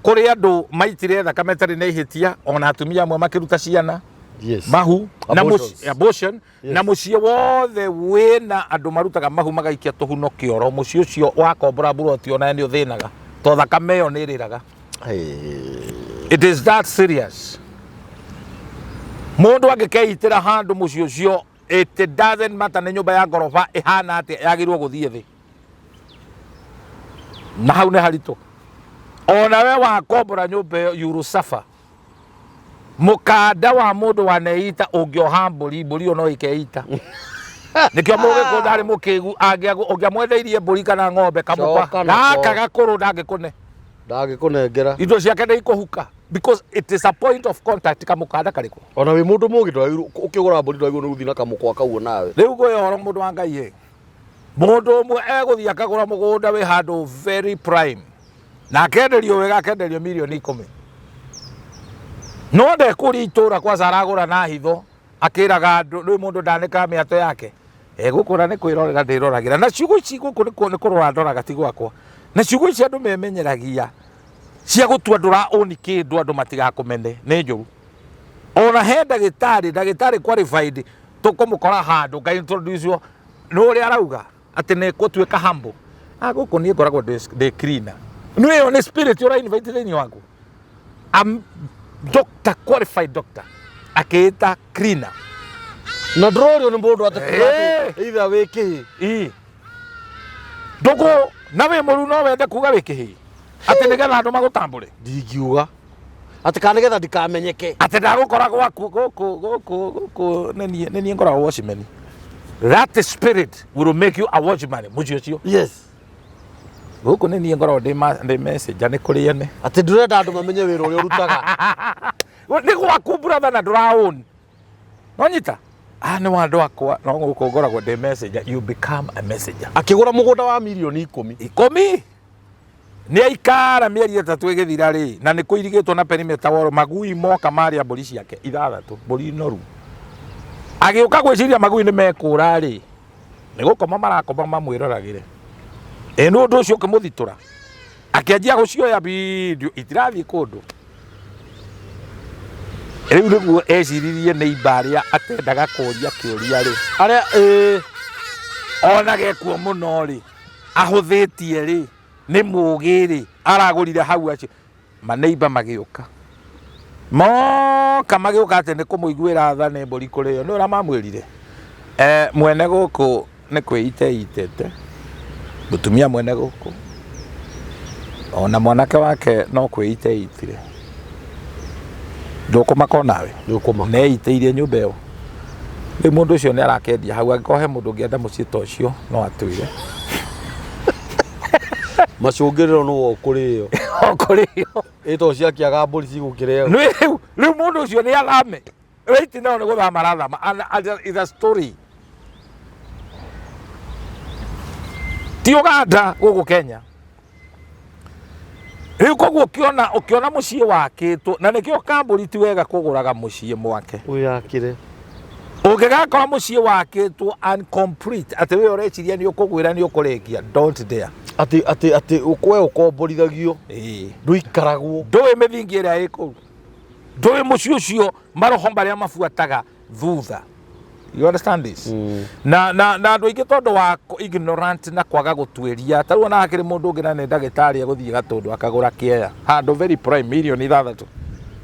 Kũrĩ andũ maitire thakame ĩtarĩ na ihĩtia, ona atumia amwe makĩruta ciana mahu na Abortions. Abortion. Na mũciĩ wothe wĩna andũ marutaga mahu magaikia tũhuno kĩoro, mũciĩ ũcio wakombora mburoti ona nĩ ũthĩnaga to thakame ĩyo nĩ ĩrĩraga. It is that serious. Mũndũ angĩkeitĩra handũ mũciĩ ũcio, it doesn't matter nĩ nyũmba ya ngoroba ĩhana atĩa, yagĩrĩirwo gũthiĩ thĩ, na hau nĩ haritũ. Ona we wakombora nyũmba ĩyo, you will suffer. Mũkanda wa mũndũ waneita ũngĩoha mbũri, mbũri ĩyo no ĩkeita. Nĩkĩo mũgĩkũyũ ndarĩ mũkĩgu, ũngĩamwendeirie mbũri kana ng'ombe kamũkwa Coka nako. gaka gakũrũ, ndangĩkũne. Ndangĩkũnengera. Indo ciake nĩ ikũhuka because it is a point of contact, kamũkanda karĩkũ. Ona wĩ mũndũ mũgĩ, ndwagĩrĩirwo ũkĩgũra mbũri, ndwagĩrĩirwo nĩ gũthiĩ na kamũkwa kau nawe. Rĩu ngwĩ ũhoro, mũndũ wa Ngai ĩ, mũndũ ũmwe egũthiĩ akagũra mũgũnda wĩ handũ very prime, na akenderio wega, akenderio mirioni 10, no ndekũria itũra kwanza, aragũra na hitho akĩraga andũ. Rĩu mũndũ ndanĩkaga mĩatũ yake, gũkũ na nĩ kwĩrorera ndĩroragĩra na ciugo ici, gũkũ nĩ kũrora ndoraga ti gwakwa, na ciugo ici andũ memenyeragia cia gũtua ndũra ũni kĩndũ andũ matigakũmene nĩ njũru. Ona he ndagĩtarĩ, ndagĩtarĩ qualified, tũkũmũkora handũ Ngai introduce nĩ ũrĩa arauga atĩ nĩ gũtuĩka humble, ah, gũkũ niĩ ngoragwo ndĩ cleaner. Nĩ ĩyo nĩ spirit ũra invite thĩinĩ waku. Am doctor, qualified doctor, akĩĩta cleaner. Na ndũrorio nĩ mũndũ atĩ Eh. either wĩ kĩ. Ii ndũgũ na wĩ mũru, no wende kuga wĩ kĩhĩi atĩ nĩgetha andũ magũtambũre? Ndingiuga atĩ kana nĩgetha ndikamenyeke. Atĩ ndagũkora gwaku gũkũ gũkũ gũkũ nĩ niĩ ngoragwo watchman. That spirit will make you a watchman mũciĩ ũcio. Gũkũ nĩ niĩ ngoragwo ndĩ messenger, nĩ kũrĩ ene. Atĩ ndũrenda andũ mamenye wĩra ũrĩa ũrutaga. Nĩ gwaku, brother, na ndũraũn no nyita, ah, nĩ wa andũ akwa, no gũkũ ngoragwo ndĩ messenger. You become a messenger. Akĩgũra mũgũnda wa mirioni 10. 10, nĩ aikara mĩeri 3 ĩgĩthira rĩ, na nĩ kũirigĩtwo na perimeter wall, magui moka marĩa mbũri ciake ithathatũ, mbũri noru. Agĩũka gwĩciria magui nĩ mekũra rĩ, nĩ gũkoma marakoma mamwĩroragĩre. Ĩ nĩ ũndũ ũcio ũkĩmũthitũra. Akĩanjia gũcioya video itirathiĩ kũndũ. Rĩu nĩguo eciririe nĩ imba arĩa atendaga kũria kĩũria rĩ. Arĩa ĩĩ. Onage kuo mũno rĩ, ahũthĩtie rĩ, nĩ mũgĩ rĩ, aragũrire hau acio. Maneiba magĩũka. Moka magĩũka atĩ nĩ kũmũiguĩra tha nĩ mbũri kũrĩo. Nĩ ũrĩa mamwĩrire? Eh, mwene gũkũ nĩ kwĩita eitĩte, mũtumia mwene gũkũ, ona mwanake wake no kwĩita eitire. Ndũkũmaka onawe? Nĩũkũmaka. Nĩ eitĩirie nyũmba ĩyo. Rĩu mũndũ ũcio nĩ arakĩendia hau, angĩkorwo he mũndũ ũngĩenda mũciĩ ta ũcio no atwĩre. Macũngĩrĩro nĩwe ũkũrĩo. Ũkũrĩo. Ĩ to ciakĩaga mbũri cigũkĩrĩo. Rĩu rĩu mũndũ ũcio nĩ athame. Right now nĩ gũthama arathama. And is a story. Ti Uganda gũkũ Kenya. Rĩu koguo ũkĩona ũkĩona mũciĩ wakĩtwo na nĩkĩo kambũri ti wega kũgũraga mũciĩ mwake. Wĩyakĩre. Ũngĩgakora mũciĩ wakĩtwo incomplete atĩ we ũreciria nĩ ũkũgwĩra nĩ ũkũrĩkia, don't dare. Atĩ atĩ atĩ we ũkomborithagio. Ĩĩ. Ndũikaragwo. Ndũĩ mĩthingi ĩrĩa ĩ kũu. Ndũĩ mũciĩ ũcio maroho marĩa mabuataga thutha. You understand this? Na na na andũ aingĩ tondũ wa ignorant na kwaga gũtuĩria, ta rĩu ona hakĩrĩ mũndũ ũngĩ na nĩ ndagĩtarĩ egũthiĩ Gatũndũ akagũra kĩeya handũ very prime mirioni 6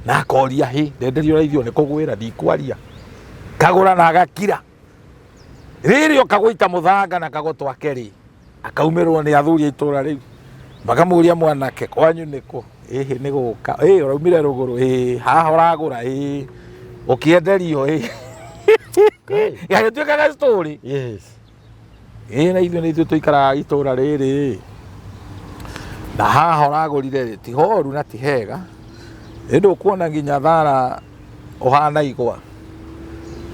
na akoria hĩ ndenderio raithio nĩ kũgwĩra ndikwaria, kagũra na agakira. Rĩrĩ oka gũita mũthanga na kagũtwake rĩ, akaumĩrwo nĩ athuri a itũra rĩu makamũria mwanake kwanyu nĩkũ? Ĩhĩ nĩ gũka. Ĩ ũraumire rũgũrũ? Ĩ haha ũragũra? Ĩ ũkĩenderio? Ĩ gagĩtuĩka ga story. Yes. Ĩ na ithuĩ nĩ ithuĩ tũikaraga itũra rĩrĩ na haha ũragũrire rĩ ti horu na ti hega, ĩndĩ ũkuona nginya thara ũhana igwa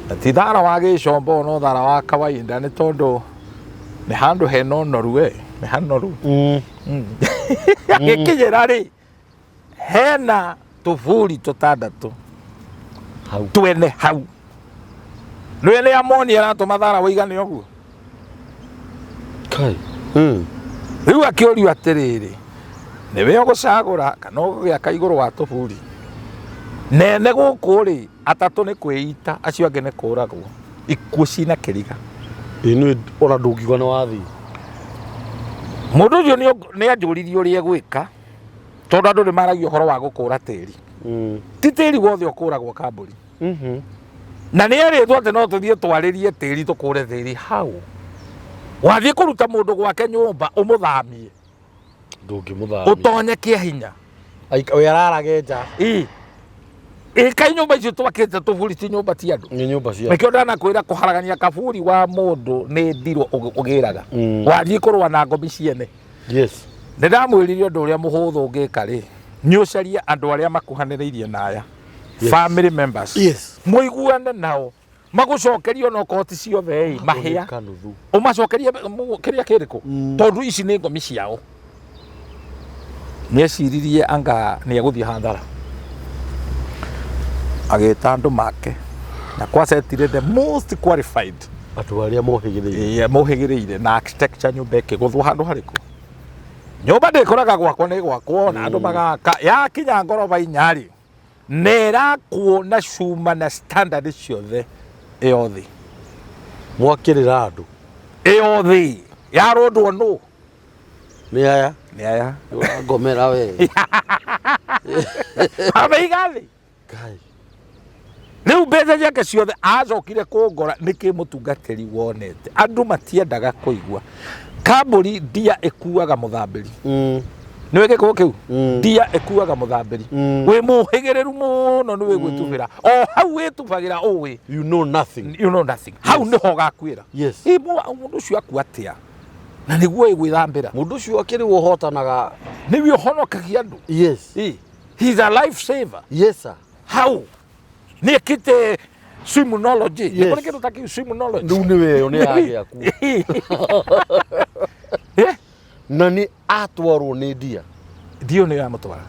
na ti thara wa gĩcombo no thara wa kawaida nĩ tondũ nĩ handũ hena ũnoru we nĩ hanoru. Agĩkinyĩra rĩ hena tũburi tũtandatũ Hau. Twene hau nĩ nĩ amoni aratũma thara wĩigane ũguo. Kai. Rĩu akĩũrio atĩrĩrĩ, nĩwe ũgũcagũra kana ũgũgĩaka igũrũ wa tũburi nene gũkũ rĩ, atatũ nĩ kwĩita, acio angĩ nĩ kũragwo ikuũ cina kĩriga. Ĩ nĩ ona ndũngiuga nĩ wathiĩ. Mũndũ ũcio nĩ anjũririe ũrĩa egwĩka tondũ andũ nĩ maragia ũhoro wa gũkũra tĩri. Ti tĩri wothe ũkũragwo kambũri. Na nĩ erĩtwo atĩ no tũthiĩ twarĩrie tĩri tũkũre tĩri hau. Wathiĩ kũruta mũndũ gwake nyũmba ũmũthamie. Ndũngĩmũthamia. Ũtonye kĩa hinya. We ararage nja. Ĩ ĩ nyũmba icio twakĩte tũburi ti nyũmba ti andũ. Nĩ nyũmba cia. Nĩkĩo ndanakwĩra kũharagania kaburi wa mũndũ nĩ ndirwo ũgĩraga. Wathiĩ kũrũa na ngomi ciene. Yes. Nĩ ndamwĩrire ũndũ ũrĩa mũhũthũ ũngĩka rĩ, nĩ ũcarie andũ arĩa makuhanĩrĩirie na aya. Yes. Family members. Yes. Mũiguane nao magũcokerie onokorwo ti ciothe ĩ mahĩa. Kanuthu. Ũmacokerie kĩrĩa kĩrĩkũ tondũ ici nĩ ngomi ciao. Nĩ eciririe anga nĩ egũthiĩ hathara, agĩta andũ make na kwacetire the most qualified Andũ arĩa mohĩgĩrĩire. Ĩĩ, mohĩgĩrĩire na architecture. Nyũmba ĩkĩgũthwo handũ harĩkũ? Nyũmba ndĩkoraga gwakwo nĩ gwakwo na andũ magaka yakinya ngoroba inya rĩ, na ĩrakwo na cuma na standard ciothe ĩyo thĩ. Mwakĩrĩra andũ. Ĩyo thĩ yarũndwo nũ? Nĩ aya. Nĩ aya. Ũrangomera we. Ameiga thĩ. Ngai. Rĩu mbeca ciake ciothe acokire kũngora nĩkĩ mũtungatĩri wonete andũ matiendaga kũigua kambũri ndia ĩkuaga mũthambĩri. Nĩ gĩkũ kĩu? Ndia ĩkuaga mũthambĩri. Wĩ mũhĩgĩrĩru mũno nĩ wĩgwĩtubĩra o hau wĩtubagĩra ũĩ. You know nothing. You know nothing, hau nĩho ũgakuĩra. Yes. Ĩ, mũndũ ũcio akua atĩa na nĩguo ĩgwĩthambĩra? Mũndũ ũcio akĩrĩ ũhotanaga. Nĩwe ũhonokagia andũ. Yes. Ĩ, he is a life saver. Yes sir. Hau nĩ ekĩte swimnology. Nĩ Yes. kũrĩ kĩndũ ta kĩu swimnology. Rĩu nĩwe ĩyo nĩ yagĩaku. Eh? Na nĩ atwarwo nĩ ndia. Ndio nĩyo yamũtwara.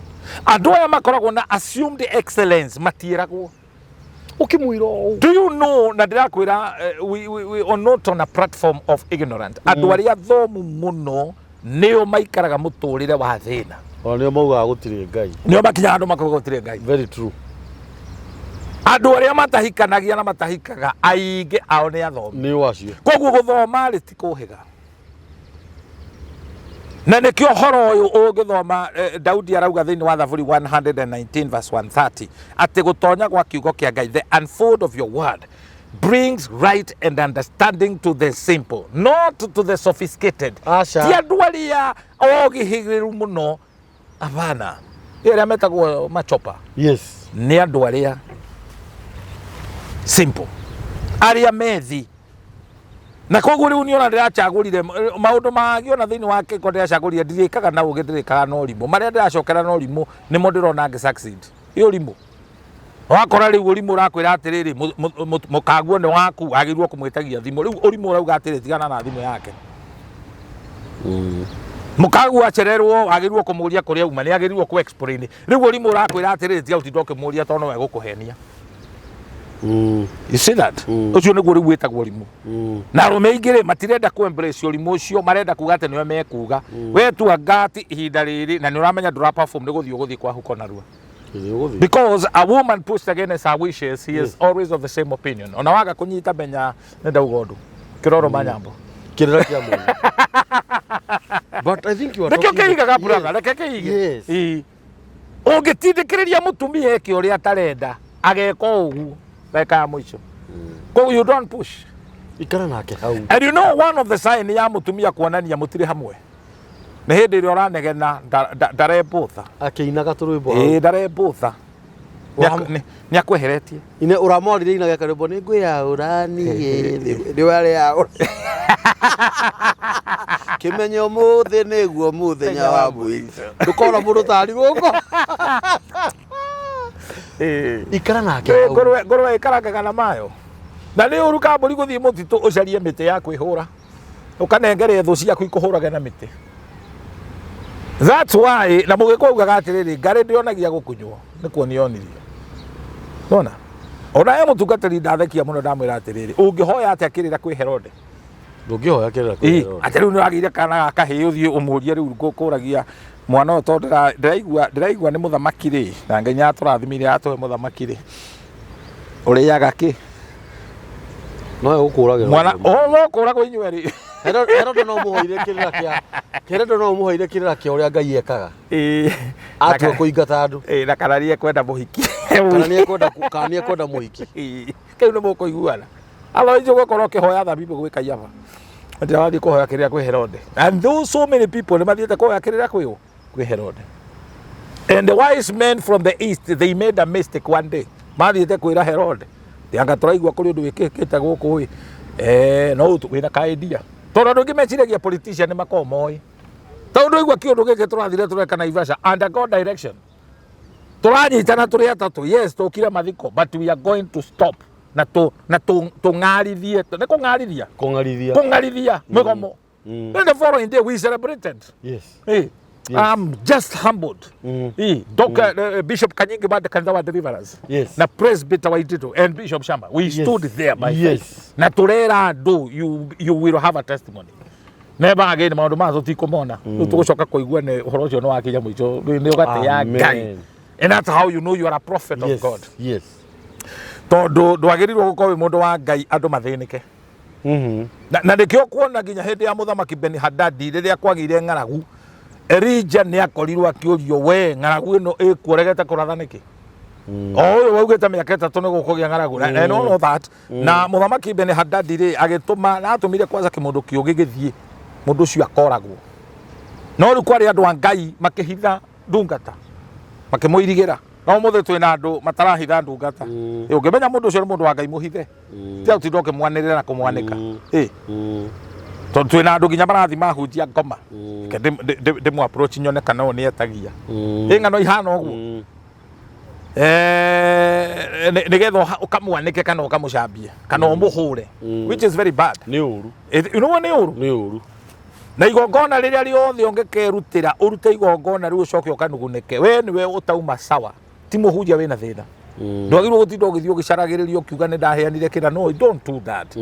Andũ aya makoragwo na assumed excellence matiĩragwo. Ũkĩmwĩra ũũ. Do you know, na ndĩrakwĩra we are not on a platform of ignorant. Andũ arĩa athomu mũno Nĩo maikaraga mũtũrĩre wa thĩna. Ona nĩo maugaga gũtirĩ Ngai. Nĩo makinyaga andũ makauga gũtirĩ Ngai. Very true. Andũ arĩa matahikanagia na matahikaga aingĩ ao nĩ athomi. Nĩo acio. Koguo gũthoma rĩ ti kũhĩga. Na nĩkĩo ũhoro ũyũ ũngĩthoma Daudi arauga thĩinĩ wa Thaburi 119 verse 130 atĩ gũtonya gwa kiugo kĩa Ngai, the unfold of your word brings right and understanding to the simple, not to the sophisticated. Aca. Ti andũ arĩa ogĩhĩgĩrĩru mũno, hapana, arĩa metagwo machopa. Yes. Nĩ andũ arĩa simple, arĩa methi. Na koguo rĩu niĩ ona ndĩracagũrire maũndũ mangĩ ona thĩinĩ wa kĩko ndĩracagũrire, ndirĩkaga na ũgĩ, ndĩrĩkaga na ũrimũ. Marĩa ndĩracokera na ũrimũ nĩmo ndĩrona ngĩ succeed. Ĩ ũrimũ wakora rĩu ũrimũ ũrakwĩra atĩrĩrĩ, mũkaguo nĩ waku, wagĩrĩirwo kũmwĩtagia thimũ. Rĩu ũrimũ ũrauga atĩrĩ, tigana na thimũ yake. Mũkaguo acererwo, wagĩrĩirwo kũmũria kũrĩa auma, nĩ agĩrĩirwo kũ explain. Rĩu ũrimũ ũrakwĩra atĩrĩrĩ, tiga gũtinda ũkĩmũria tondũ no egũkũhenia. You see that? Ũcio nĩguo rĩu wĩtagwo ũrimũ. Na arũme aingĩ rĩ matirenda kũ embrace ũrimũ ũcio, marenda kuga atĩ nĩo mekuga. We tua ngati ihinda rĩrĩ na nĩ ũramenya ndũra perform, nĩ gũthiĩ ũgũthiĩ kwa huko narua. Because a woman pushed against her wishes, he is always of the same opinion. Ona waga kũnyita menya nĩ ndauga ũndũ. Kĩroro manyambo. Kĩrĩra kĩa mũndũ. But I think you are Nĩkĩo talking. kĩigaga brother, reke kĩige. Yes. Ĩĩ. Ũngĩtindĩkĩrĩria mũtumia eke ũrĩa atarenda, ageka o ũguo ndagĩka ya mũico. Koguo you don't push. Ikara nake hau. And you know one of the sign ya mũtumia kuonania mũtirĩ hamwe nĩ hĩndĩ ĩrĩa ũranegena ndarembũtha. Akĩinaga tũrwĩmbo hau. Ĩĩ, ndarembũtha. Nĩ akweheretie. Ine ũramwarire inaga karwĩmbo nĩ ngwĩyaũra niĩ nĩ warĩaũra. Kĩmenye ũmũthĩ nĩguo mũthenya wa mũico. Ndũkona mũndũ tarĩ gũkũ. Ikara nake hau. Ngũrwe ĩkarangaga na mayo. Na nĩ ũru kambũri gũthiĩ mũtitũ ũcarie mĩtĩ ya kwĩhũra. Ũkanengere thũ ciaku ikũhũrage na mĩtĩ. That's why na mũgĩkũyũ augaga atĩrĩrĩ, ngarĩ ndĩonagia gũkunywo, nĩ kuonia onirie. Nona? Ona he mũtungatĩri ndathekia mũno ndamwĩra atĩrĩrĩ, ũngĩhoya atĩa kĩrĩra kwĩ Herode? Ndũngĩhoya kĩrĩra kwĩ Herode. Atĩ rĩu nĩwagĩire kana ga kahĩĩ ũthiĩ ũmũrie rĩu ngũkũragia mwana ũyũ tondũ ndĩraigua nĩ mũthamaki rĩ, na Ngai nĩatũrathimire atũhe mũthamaki rĩ, ũrĩaga kĩ? No egũkũragĩra. Mwana ũgũkũragwo inyuĩ erĩ. Herode no ũmũhoire kĩrĩra kĩa Herode no ũmũhoire kĩrĩra kĩa ũrĩa Ngai ekaga. Atua kũingata andũ. Na kana nĩ ekwenda mũhiki. Kana nĩ ekwenda kana nĩ ekwenda mũhiki. Kĩu nĩ mũkũiguana. Otherwise ũgũkorwo ũkĩhoya thabibũ gwĩ Kaiafa. Atĩ wathiĩ kũhoya kĩrĩra kwĩ Herode. And those so many people nĩ mathiĩte kũhoya kĩrĩra kwĩ ũ? Kwĩ Herode. And the wise men from the east, they made a mistake one day. Mathiĩte kwĩra Herode. Anga tũraigua kũrĩ ũndũ wĩkĩkĩte gũkũ ĩ. No wĩna ka idea. Tondũ andũ aingĩ meciragia politician nĩ makoragwo moĩ. Tondũ ndũigua kĩũndũ gĩkĩ tũrathire tũreka Naivasha under God direction. Tũranyitana tũrĩ atatũ. Yes, tũkire mathiko, but we are going to stop. Na tũ na tũng'arithie. Nĩ kũng'arithia? Kũng'arithia. Kũng'arithia mĩgomo. Then the following day we celebrated. Yes. Hey. Yes. I'm just humbled. Hey, Dr. Bishop Kanyingi wa kanitha wa Deliverance. Yes. Na Presbyter Waititu and Bishop Shamba. We Yes. stood there by Yes. faith. Na turera andu you will have a testimony. Never again maundu maya tutikumona. Riu tugucoka kuigua ni uhoro ucio ni wakinya mwico ni ugatia Amen. Ngai. And that's how you know you are a prophet of Yes. God. Yes. Tondu ndwagĩrĩirwo gũkorwo wĩ mũndũ wa Ngai andũ mathĩnĩke. Na nĩkĩo kuona nginya hĩndĩ ya mũthamaki Beni-Hadadi rĩrĩa kwagĩire ng'aragu, Elija nĩ akorirwo akĩũrio, we ng'aragu ĩno ĩkuo ũregete kũratha nĩkĩ? O ũyũ waugĩte mĩaka 3 nĩ gũkũgĩa ng'aragu. And all of that. Na mũthamaki Beni-Hadadi rĩ agĩtũma, na atũmire kwanza kĩmũndũ kĩũgĩ gĩthiĩ, mũndũ ũcio akoragwo. No rĩu kwarĩ andũ a Ngai makĩhitha ndungata, makĩmũirigĩra. No ũmũthĩ twĩna andũ matarahitha ndungata. Ũngĩmenya mũndũ ũcio nĩ mũndũ wa Ngai mũhithe. Tiga gũtinda ũkĩmwanĩrĩra na kũmwanĩka. Tondũ twĩna andũ nginya marathiĩ mahunjia ngoma. Reke ndĩmũ approach nyone kana ũyũ nĩetagia. Ĩ ng'ano ihana ũguo. Nĩgetha ũkamwanĩke kana ũkamũcambie kana ũmũhũre, which is very bad. Nĩ ũru. You know nĩ ũru? Nĩ ũru. Na igongona rĩrĩa rĩothe ũngĩkerutĩra, ũrute igongona rĩu ũcoke ũkanugunĩke, we nĩwe ũtauma sawa, ti mũhunjia wĩna thĩna. Ndwagĩrĩirwo gũtinda ũgĩthiĩ ũgĩcaragĩrĩria ũkiuga nĩ ndaheanire kĩra. No, don't do that.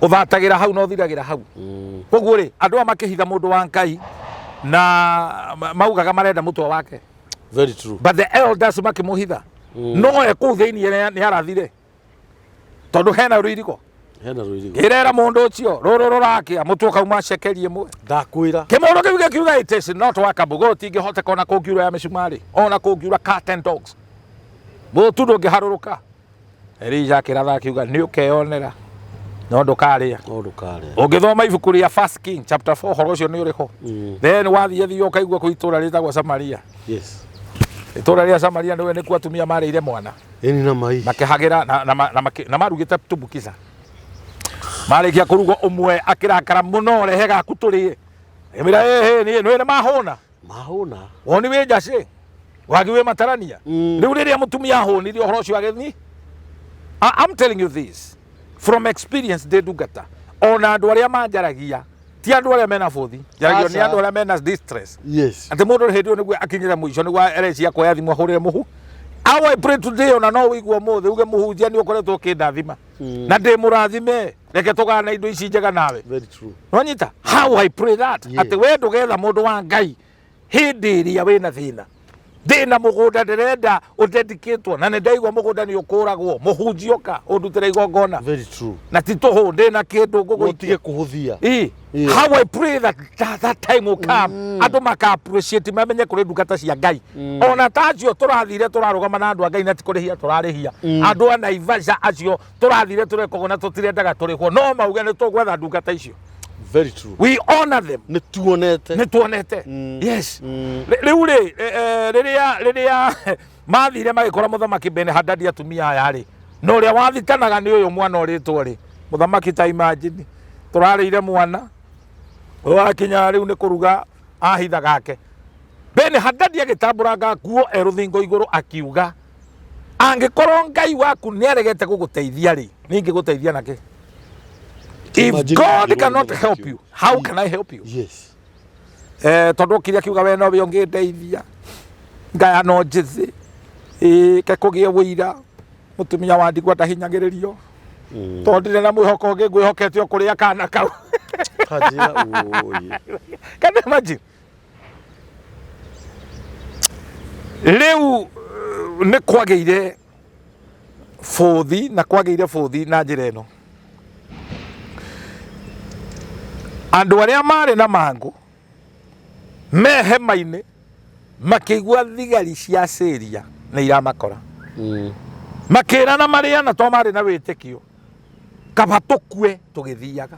Ũthatagĩra hau na ũthiragĩra hau. Koguo rĩ, andũ aya makĩhitha mũndũ wa Ngai na maugaga marenda mũtwe wake. Very true. But the elders makĩmũhitha. No e kũu thĩinĩ nĩ arathire. Tondũ hena rũirigo. Hena rũirigo. Ngĩrera mũndũ ũcio rũrũ rũrakĩa mũtwe ũkauma cekeri ĩmwe. Ndakwĩra. Kĩmũndũ kĩu gĩkiuga it is not workable. Gũtingĩhoteka ona kũngiura ya mĩcumarĩ, ona kũngiura cat and dogs. Mũtu ndũngĩharũrũka. Elija akĩratha akiuga nĩ ũkeyonera no ndũkarĩa. No ndũkarĩa. Ũngĩthoma ibuku rĩa First King chapter 4 ũhoro ũcio nĩ ũrĩ ho. Then wathiĩ thiĩ ũkaigua kwĩ itũũra rĩtagwo Samaria. Yes. Itũũra rĩa Samaria nĩwe nĩkuo atumia marĩire mwana. Ĩni na mai. Makĩhagĩra na marugĩte tumbukiza. Marĩkia kũruga ũmwe akĩrakara mũno, rehe gaku tũrĩe. Akĩmwĩra ĩhĩ niĩ nĩ mahũna. Mahũna. Woni wĩ njacĩ. Wagi wĩ matarania. Rĩu rĩrĩa mũtumia ahũnire ũhoro ũcio agĩthiĩ. I'm telling you this from experience ndĩ ndungata. Ona andũ arĩa manjaragia ti andũ arĩa mena bũthi. Njaragio nĩ Aca. andũ arĩa mena distress. Yes. Atĩ mũndũ hĩndĩ ĩyo nĩguo akinyĩra mũico nĩguo arecia kuoya thimũ ahũrĩre mũhu. How I pray today ona no ũigue ũmũthĩ uge mũhunjia nĩ ũkoretwo ũkĩndathima. Na ndĩ mũrathime reke tũgane indo ici njega nawe. Very true. Nwanyita? How I pray that. Yeah. Atĩ we ndũgetha mũndũ wa Ngai hĩndĩ ĩrĩa wĩna thĩna. Ndĩna mũgũnda ndĩrenda ũdedicatwo na nĩ ndaigua mũgũnda nĩ ũkũragwo mũhunjia ũka ũndutĩre igongona. Very true. Na ti tũhũ ndĩna kĩndũ ngũgũikia. Ũtige kũhũthia. Ii. Yeah. How I pray that that time will come. Andũ maka appreciate mamenye kũrĩ ndungata cia Ngai. Ona ta acio tũrathire tũrarũgama na andũ a Ngai na ti kũrĩhia tũrarĩhia. Andũ a Naivasha acio tũrathire tũreka ũguo na tũtirendaga tũrĩhwo no mauge nĩ tũgwetha ndungata icio. Very true. We honor them. Nĩ tuonete. Nĩ tuonete. Yes. Rĩu rĩ, rĩrĩa mathire magĩkora mũthamaki Ben-Hadadi atumia aya rĩ, na ũrĩa wathitanaga nĩ ũyũ mwana ũrĩtwo rĩ, mũthamaki ta imagine tũrarĩire mwana wakinya rĩu nĩ kũruga ahitha gake. Ben-Hadadi agĩtambũranga nguo e rũthingo igũrũ akiuga, angĩkorwo Ngai waku nĩaregete gũgũteithia rĩ, niĩ ingĩgũteithia na kĩ? If Imagine God ũngĩrwo cannot nĩ help mũthamaki you, how can I help you? Yes. Tondũ okire akiuga we nowe ũngĩndeithia ngaya no njĩthĩ ke kũgĩe wũira mũtumia wa ndigwa ndahinyagĩrĩrio tondũ ndirĩ na mwĩhoko ũngĩ ngwĩhokete o kũrĩa kana kau. Kanjĩra ũĩ. Can you imagine? Rĩu nĩ kwagĩire bũthi na kwagĩire bũthi na njĩra ĩno. Andũ arĩa marĩ na mangũ me hema-inĩ makĩigua thigari cia Syria nĩ iramakora. Makĩrana marĩana to marĩ na wĩtĩkio kaba tũkue tũgĩthiaga.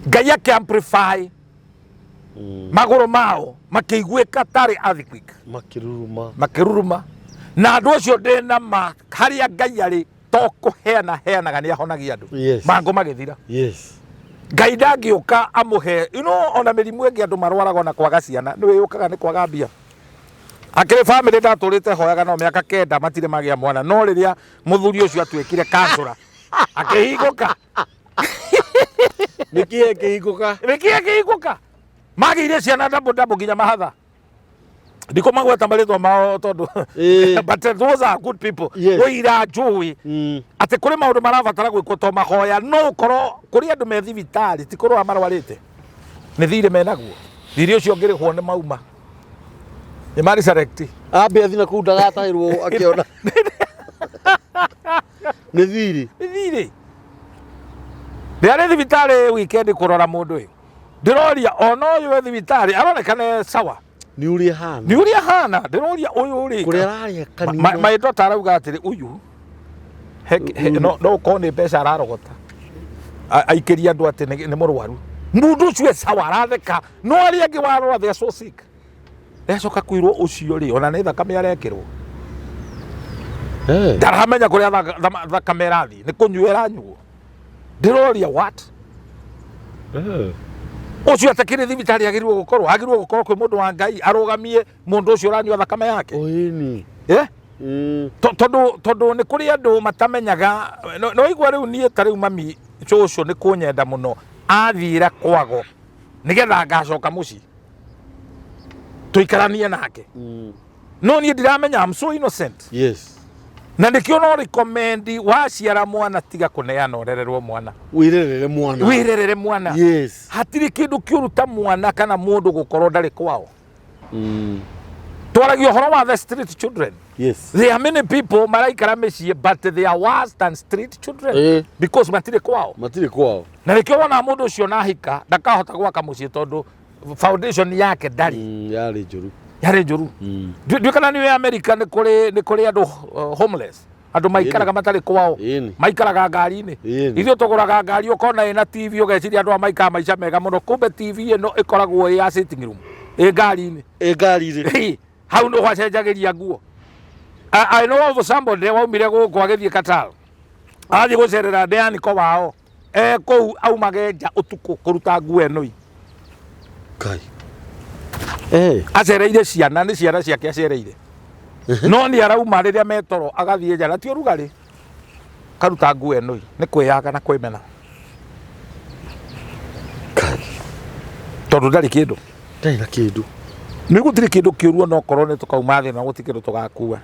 Ngai akĩ amplify magũrũ mao makĩiguĩka tarĩ earthquake. Makĩruruma. Makĩruruma. Na andũ acio ndĩna ma harĩa Ngai arĩ to kũheana heanaga nĩ ahonagia andũ. Yes. Mangũ magĩthira. Yes. Ngai ndangĩũka amũhe, you know, ona mĩrimũ ĩngĩ andũ marwaraga ona kwaga ciana nĩ wĩyũkaga nĩ kwaga mbia. Akĩrĩ family ndatũrĩte hoyaga no mĩaka 9 matirĩ magĩa mwana, no rĩrĩa mũthuri ũcio atuĩkire kansũra akĩhingũka. Nĩkĩ akĩhingũka? Nĩkĩ akĩhingũka? Magĩire ciana double double nginya mahatha. Ndikũmagweta marĩtwa mao tondũ but those are good people. Yes. Ũira njũĩ atĩ kũrĩ maũndũ marabatara gwĩkwo to mahoya, no ũkorwo kũrĩ andũ me thibitarĩ ti kũrwara marwarĩte nĩ thirĩ menaguo, thirĩ ũcio ũngĩrĩhwo nĩ mauma nĩ ma resurrect. Ambe athi na kũu ndagataĩrwo akĩona nĩ thirĩ. Nĩ thirĩ. Ndĩrarĩ thibitarĩ weekend kũrora mũndũ ũyũ, ndĩroria ona ũyũ e thibitarĩ aroneka nĩ sawa. Nĩ ũrĩa hana. Nĩ ũrĩa hana, ndĩroria ũyũ rĩ. Kũrĩa ararĩa kanitha. My daughter arauga atĩrĩ ũyũ no ũkorwo nĩ mbeca ararogota. Aikĩria andũ atĩ nĩ mũrwaru. Mũndũ ũcio e sawa aratheka, no arĩa angĩ warora they are so sick. Ndacoka kwĩrwo ũcio rĩ, ona nĩ thakame arekĩrwo. Ndaramenya kũrĩa thakame ĩrathiĩ, nĩ kũnyua ĩranyuo. Ndĩroria what? Ũcio atakĩrĩ thibitarĩ agĩrĩirwo gũkorwo, agĩrĩirwo gũkorwo kwĩ mũndũ wa Ngai arũgamie mũndũ ũcio ũranyua thakame yake. Oĩni. Tondũ nĩ kũrĩ andũ matamenyaga, no igua rĩu niĩ ta rĩu mami cũcũ nĩ kũnyenda mũno, athiĩra kwago nĩgetha ngacoka mũciĩ tũikaranie nake. No niĩ ndiramenya, I'm so innocent. Yes. Na nĩkĩo no recommend waciara mwana tiga kũneana ũrererwo mwana. Wĩrerere mwana. Wĩrerere mwana. Yes. Hatirĩ kĩndũ kĩũru ta mwana kana mũndũ gũkorwo ndarĩ kwao. Twaragia ũhoro wa the street children. Yes. There are many people maraikara mĩciĩ, but they are worse than street children because matirĩ kwao. Matirĩ kwao. Na nĩkĩo wonaga mũndũ ũcio nahika ndakahota gwaka mũciĩ tondũ foundation yake ndarĩ. Yarĩ njũru. Yarĩ njũru. Ndiũĩ kana nĩ America nĩ kũrĩ andũ homeless, andũ maikaraga matarĩ kwao. Maikaraga ngari-inĩ. Ithuĩ tũgũraga ngari ũkona ĩna TV, ũgeciria andũ aya maikaraga maica mega mũno, kumbe TV ĩno ĩkoragwo ĩ ya sitting room ĩ ngari-inĩ. Ĩ ngari-inĩ. Ĩ, hau nĩ gwacenjagĩria nguo. I know of somebody waumire gũkũ agĩthiĩ Qatar, athiĩ gũcerera ndeaniko wao e kũu, aumage nja ũtukũ kũruta nguo ĩno i. Kai. Eh. Acereire ciana, nĩ ciana ciake acereire, no nĩ arauma rĩrĩa metoro agathiĩ nja na ti ũrugarĩ, karuta nguo ĩno i, nĩ kwĩyaga na kwĩmena. Kai. Tondũ ndarĩ kĩndũ. Ndarĩ na kĩndũ. Nĩ gũtirĩ kĩndũ kĩũru, ona okorwo nĩ tũkauma thĩ na gũtirĩ kĩndũ tũgakua,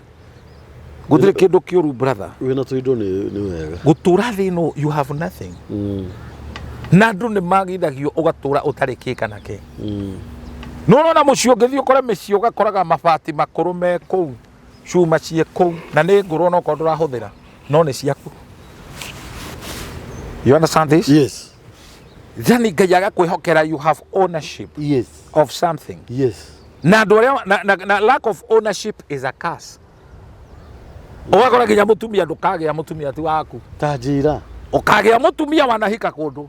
gũtirĩ kĩndũ kĩũru, brother. Wĩna tũindo nĩ wega. Gũtũra thĩ ĩno you have nothing. Na andũ nĩ magithagio ũgatũra ũtarĩ kĩ kana kĩ. No ũrona mũciĩ ũngĩthiĩ ũkore mĩciĩ ũgakoraga mabati makũrũ me kũu, cuma ciĩ kũu, na nĩ ngũrũ, ona okorwo ndũrahũthĩra no nĩ ciaku. You understand this? Yes. Then Ngai agakwĩhokera, you have ownership of something. Na andũ arĩa na lack of ownership is a curse. Ũgakora nginya mũtumia, ndũkagĩa mũtumia ti waku. Ta njĩra. Ũkagĩa mũtumia wanahika kũndũ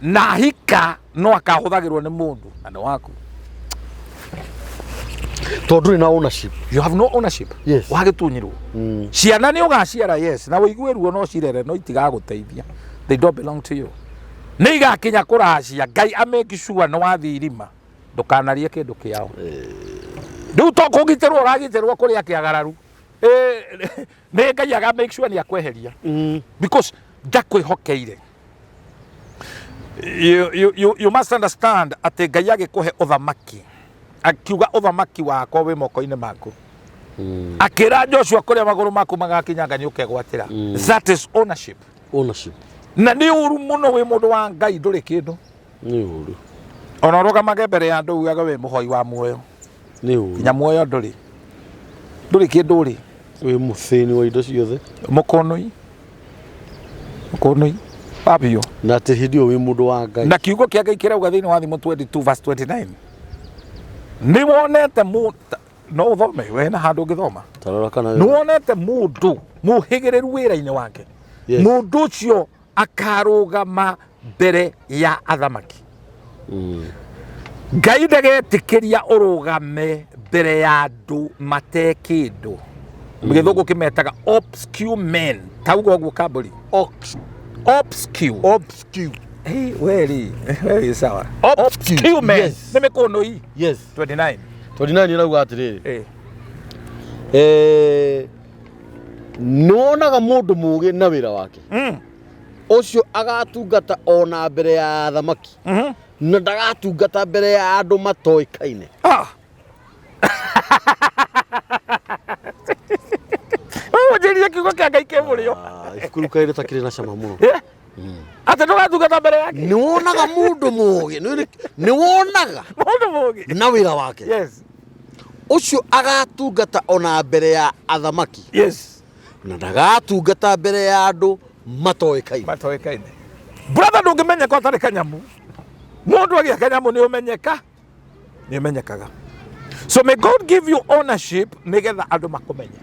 na hika no akahũthagĩrwo nĩ mũndũ na nĩ waku. Tondũ ndũrĩ na ownership. You have no ownership. Wagĩtunyirwo. Ciana nĩ ũgaciara, yes, na ũigue ruo no cirere, no itigagũteithia. They don't belong to you. Nĩ igakinya kũracia, Ngai amake sure nĩ wathiĩ irima ndũkanarie kĩndũ kĩao. Rĩu to kũgitĩrwo ũragitĩrwo kũrĩa kĩagararu. Nĩ Ngai aga make sure nĩ akweheria because ndakwĩhokeire. You must understand atĩ Ngai agĩkũhe ũthamaki, akiuga ũthamaki wakwa wĩ moko-inĩ maku. Akĩra Joshua kũrĩa magũrũ maku magakinyanga nĩ ũkegwatĩra. That is ownership. Ownership. Na nĩ ũru mũno wĩ mũndũ wa Ngai ndũrĩ kĩndũ. Nĩ ũru. Ona ũrũgamage mbere ya andũ ugage wĩ mũhoi wa muoyo. Nĩ ũru. Nginya muoyo ndũrĩ kĩndũ ũrĩ. Wĩ mũthĩni wa indo ciothe. Mũkũnũi, mũkũnũi wabio. Na atĩ hĩndĩ ĩyo wĩ mũndũ wa Ngai. Na kiugo kĩa Ngai kĩrauga thĩinĩ wa Thimo 22 verse 29, nĩ wonete no ũthome we na handũ ũngĩthoma. Tarora kana Nĩ wonete mũndũ mũhĩgĩrĩru wĩra-inĩ wake? Yes. Mũndũ ũcio akarũgama mbere ya athamaki. Ngai ndagetĩkĩria ũrũgame mbere ya andũ mate kĩndũ. Gĩthũngũ kĩmetaga obscure men. Tauga ũguo, kambũri. Ox. Obscure. Obscure. Hey, weri weri sawa. Obscure men. Nĩ mĩkũnũi. 29. 29 ĩrauga atĩrĩrĩ, nĩwonaga mũndũ mũũgĩ na wĩra wake? Ũcio agatungata ona mbere ya athamaki, na ndagatungata mbere ya andũ matoĩkaine. Ah. Ũnjĩrire kiugo kĩa Ngai kĩ mũrĩo. Ah, ibuku rĩu kaĩ rĩtakĩrĩ na cama mũno. Eh? Atĩ ndũgatungata mbere yake. Nĩwonaga mũndũ mũũgĩ nĩwonaga Mũndũ mũũgĩ. na wĩra wake? Ũcio agatungata ona mbere ya athamaki, na ndagatungata mbere ya andũ matoĩkaine. Matoĩkaine. Brother, ndũngĩmenyeka ũtarĩ kanyamu. Mũndũ agĩa kanyamu nĩ ũmenyeka. Nĩ ũmenyekaga. So may God give you ownership nĩgetha andũ makũmenye.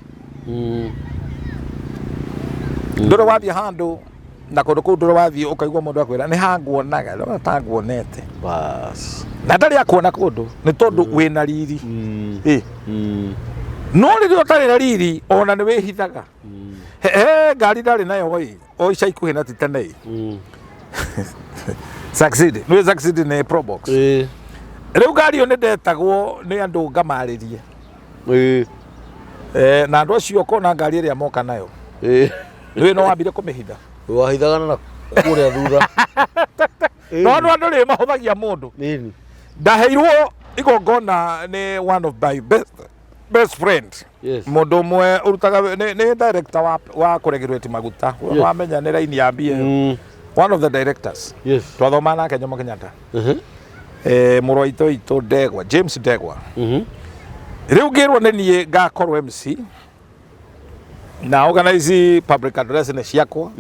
Ndũrĩ wathiĩ handũ na kũndũ kũu, ndũrĩ wathiĩ ũkaigua mũndũ akwĩra nĩ hanguonaga, ndona ta nguonete? Bas. Na ndarĩ akuona kũndũ nĩ tondũ wĩna riri. Ĩ. No rĩrĩa ũtarĩ na riri ona nĩ wĩhithaga. He ngari ndarĩ nayo ĩ o ica ikuhĩ na ti tene ĩ. Succeed nĩ Succeed nĩ Probox. Rĩu ngari ĩyo nĩ ndetagwo nĩ andũ ngamarĩrie. Na andũ acio ũkona ngari ĩrĩa moka nayo, rĩu no wambire kũmĩhitha. Wahithaga na kũrĩa thutha. No andũ rĩ mahũthagia mũndũ. Nini. Ndaheirwo igongona nĩ one of my best best friend Yes. Mũndũ ũmwe ũrutaga nĩ director wa kũregulate maguta. Wamenya nĩ raini ya mbia ĩyo. One of the directors. Twathomaga nake Jomo Kenyatta. Mũrũ wa itũ witũ Ndegwa, James Ndegwa. Rĩu ngĩrwo nĩ niĩ ngakorwo MC na organize public address nĩ ciakwa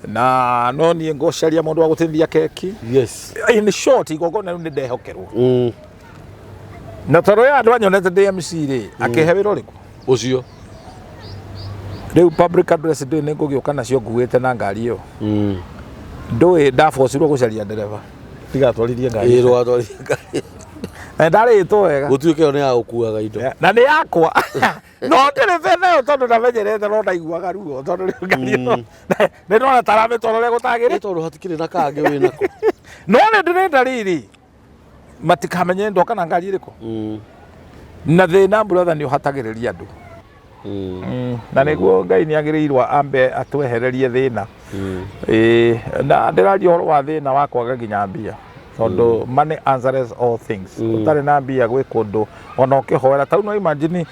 na no niĩ ngũcaria mũndũ wa gũtinithia keki. In short, igongona rĩu nĩ ndehokerwo. Na tondũ ya andũ anyonete ndĩ MC rĩ, akĩhe wĩra ũrĩkũ? Ũcio. Rĩu public address ndũĩ nĩ ngũgĩũka nacio nguĩte na ngari ĩyo. Ndũĩ ndabocirwo gũcaria ndereba ndigatwarithie ngari. Ĩĩ, ndũgatwarithie ngari. Na ndarĩtwo wega. Gũtuĩke ĩyo nĩ ya gũkuaga indo. Na nĩ yakwa, no ndĩrĩ betha ĩyo tondũ ndamenyerete, no ndaiguaga ruo tondũ rĩu ngari ĩno nĩ ndona taramĩtwara ũrĩa gũtagĩrĩ. Nĩ tondũ hatikĩrĩ na kangĩ wĩ nako. No nĩ ndĩrenda rĩrĩ matikamenye ndoka na ngari ĩrĩkũ. Na thĩna, brother, nĩ ũhatagĩrĩria andũ. Na nĩguo Ngai nĩ agĩrĩirwo ambe atwehererie thĩna. Ĩĩ, na ndĩraria ũhoro wa thĩna wa kwaga nginya mbia, tondũ money answers all things. Ũtarĩ na mbia gwĩ kũndũ ona ũkĩhoera ta rĩu no imagine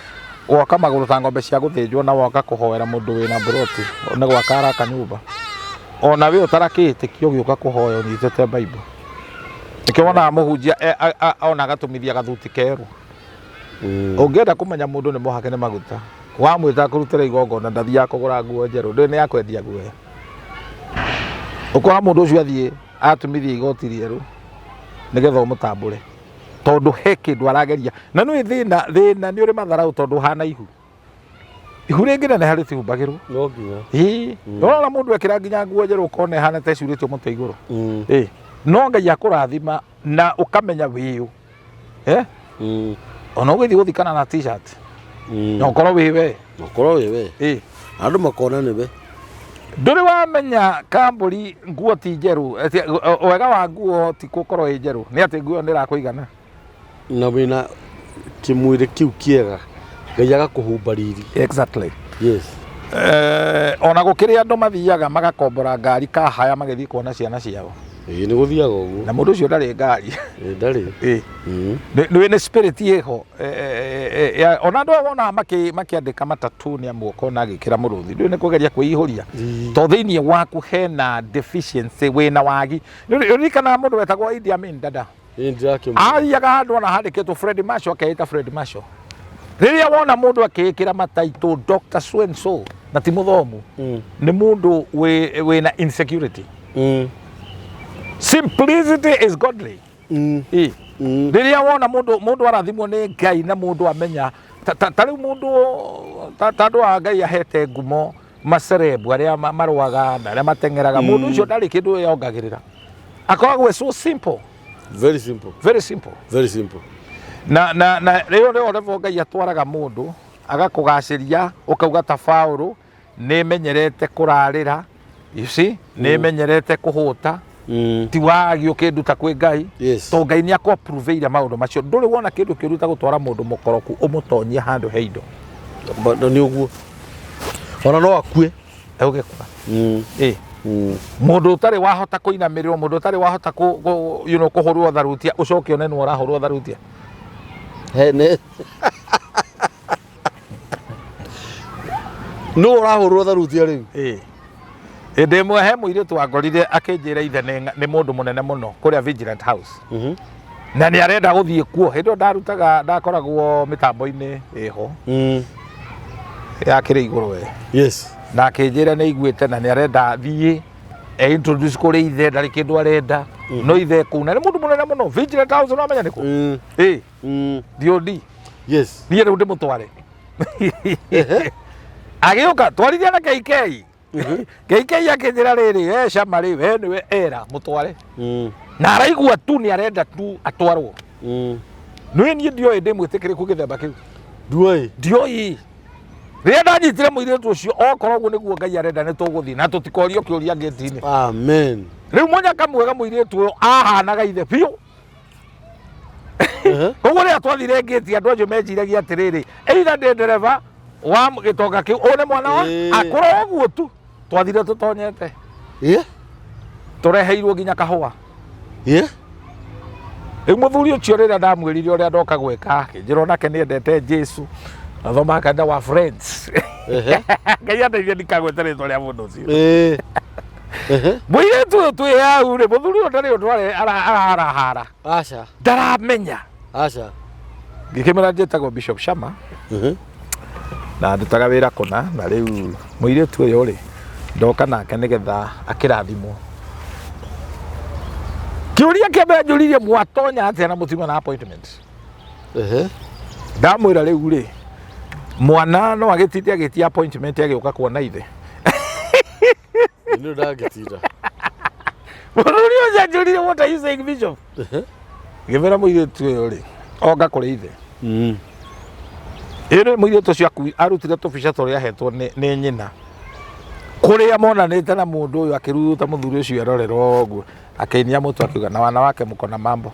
gwaka magũrũ ta ng'ombe cia gũthĩnjwo na woka kũhoera mũndũ wĩna mburoti nĩ gwaka araka nyũmba, ona we ũtarakĩĩtĩkia ũgĩũka kũhoya ũnyitĩte Bible. Nĩkĩo wonaga mũhunjia ona agatũmithia gathuti kerũ. Ũngĩenda kũmenya mũndũ nĩ mũhake nĩ maguta, wamwĩta kũrutĩra igongona ndathiaga kũgũra nguo njerũ, ndũĩ nĩ ya kwendia guoya. Ũkora mũndũ ũcio athiĩ atumithia igoti rĩerũ nĩgetha ũmũtambũre, tondũ he kĩndũ arageria. Na nĩ thĩna, thĩna nĩ ũrĩ matharaũ, tondũ ũhana ihu, ihu rĩngĩ neneha rĩtihumbagĩrwo. No nginya. Ĩĩ, ũrona mũndũ ekĩra nginya nguo njerũ ũkona ĩhana ta ĩcurĩtio mũtĩ igũrũ. Ĩĩ, no Ngai akũrathima na ũkamenya wĩũ, eh? Ona ũgĩthiĩ gũthikana na T-shirt na ũkorwo wĩ we. Ũkorwo wĩ we. Ĩĩ. Andũ makona nĩ we. Ndũrĩ wamenya kambũri nguo ti njerũ, wega wa nguo ti gũkorwo ĩ njerũ, nĩ atĩ nguo ĩyo nĩ ĩrakũigana. Na wĩna kĩmwĩrĩ kĩu kĩega, Ngai agakũhumba riri. Exactly. Ona gũkĩrĩ andũ mathiaga magakombora ngari kahaya magĩthiĩ kuona ciana ciao. Ĩĩ, nĩ gũthiaga ũguo. Na mũndũ ũcio ndarĩ ngari. Ĩĩ, ndarĩ. Ĩĩ. Nĩ spirit ĩho. Ona andũ aya wonaga makĩandĩka matatũ nĩ amwe ũkona agĩkĩra mũrũthi, ndũĩ nĩ kũgeria kwĩihũria. To thĩinĩ waku hena deficiency, wĩna wagi. Nĩ ũririkanaga mũndũ wetagwo Idi Amin Dada? Ĩĩ, ndĩrakĩmwona. Athiaga handũ ona handĩkĩtwo Fred Marshall, akeĩta Fred Marshall. Rĩrĩa wona mũndũ akĩĩkĩra mataitũ Dr. So and so na ti mũthomu, nĩ mũndũ wĩna insecurity. Simplicity is godly. Ĩ. Rĩrĩa wona mũndũ arathimwo nĩ Ngai na mũndũ amenya ta rĩu mũndũ ta andũ a Ngai ahete ngumo, macerebu arĩa marũaga na arĩa mateng'eraga, mũndũ ũcio ndarĩ kĩndũ yongagĩrĩra, akoragwo e so simple. Very simple. Very simple. Very simple. Na rĩo rĩo level Ngai atwaraga mũndũ agakũgacĩria, ũkauga ta Paũlũ, nĩ menyerete kũrarĩra, you see, nĩ menyerete kũhũta, ti wagi ũkĩnduta kwĩ Ngai. To Ngai nĩ akũ-approve-ire maũndũ macio. Ndũrĩ wona kĩndũ kĩũru ta gũtwara mũndũ mũkoroku ũmũtonyie handũ he indo. Na nĩ ũguo, ona no akue. Egũgĩkua. Ĩ. Mũndũ ũtarĩ wahota kũinamĩrĩrwo, mũndũ ũtarĩ wahota kũhũrwo tharutia, ũcoke one nĩwe ũrahũrwo tharutia. Hene nũ ũrahũrwo tharutia rĩu? Ĩ. Hĩndĩ ĩmwe he mũirĩtu wangorire akĩnjĩra ithe nĩ mũndũ mũnene mũno kũrĩa Vigilant House na nĩ arenda gũthiĩ kuo. Hĩndĩ ĩyo ndarutaga, ndakoragwo mĩtambo-inĩ ĩho ya kĩrĩ igũrũ we. Na akĩnjĩra nĩ aiguĩte na nĩ arenda thiĩ e introduce kũrĩ ithe, ndarĩ kĩndũ arenda no ithe kũu na nĩ mũndũ mũnene mũno Vigilant House, no amenya nĩ kũ. Ĩ. DOD. Niĩ rĩu ndĩmũtware, agĩũka twarithia na KK. KK akĩnjĩra rĩrĩ, e cama rĩ, we nĩwe era mũtware. Na araigua tu nĩ arenda tu atwarwo. Nĩ niĩ ndioĩ ndĩ mwĩtĩkĩrĩku gĩthemba kĩu. Nduoĩ. Ndioĩ. Rĩrĩa ndanyitire mũirĩtu ũcio, okorwo ũguo nĩguo Ngai arenda, nĩ tũgũthiĩ na tũtikorio kĩũria ngĩti-inĩ. Amen. Rĩu mũnyaka mwega, mũirĩtu ũyũ ahanaga ithe biũ. Koguo rĩrĩa twathire ngĩti, andũ acio meciragia atĩrĩrĩ, either ndĩ ndereba wa gĩtonga kĩu, ũyũ nĩ mwana wa akũra ũguo tu. Twathire tũtonyete, tũreheirwo nginya kahũa. Rĩu mũthuri ũcio rĩrĩa ndamwĩrire ũrĩa ndoka gwĩka, akĩnjĩra onake nĩ endete Jesu, athomaga kanitha wa Friends. Ngai andeithie ndikagwete rĩtwa rĩa mũndũ ũcio. Ĩĩ. Ehe. Mũirĩtu ũyũ twĩ hau rĩ, mũthuri ũyũ ndarĩ ũndũ araharahara, Aca. ndaramenya. Aca. Ngĩkĩmwĩra njĩtagwo Bishop Shama na ndutaga wĩra kũna, na rĩu mũirĩtu ũyũ rĩ, ndoka nake nĩgetha akĩrathimwo. Kĩũria kĩa mbere njũririe, mwatonya atĩa na mũtiuma na appointment? Ehe. Ndamwĩra rĩu rĩ, mwana no agĩtinde agĩtia appointment agĩũka kuona ithe. Nĩ ndangĩtinda. Mũthuri ũcio anjũririe, what are you saying, Bishop? Ngĩmwĩra mũirĩtu ũyũ rĩ, oka kũrĩ ithe. Ĩrĩ mũirĩtu ũcio arutire tũbica tũrĩa ahetwo nĩ nyina, kũrĩa monanĩte na mũndũ ũyũ, akĩruta mũthuri ũcio erorera ũguo, akĩinia mũtwe akiuga na wana wake mũko na mambo.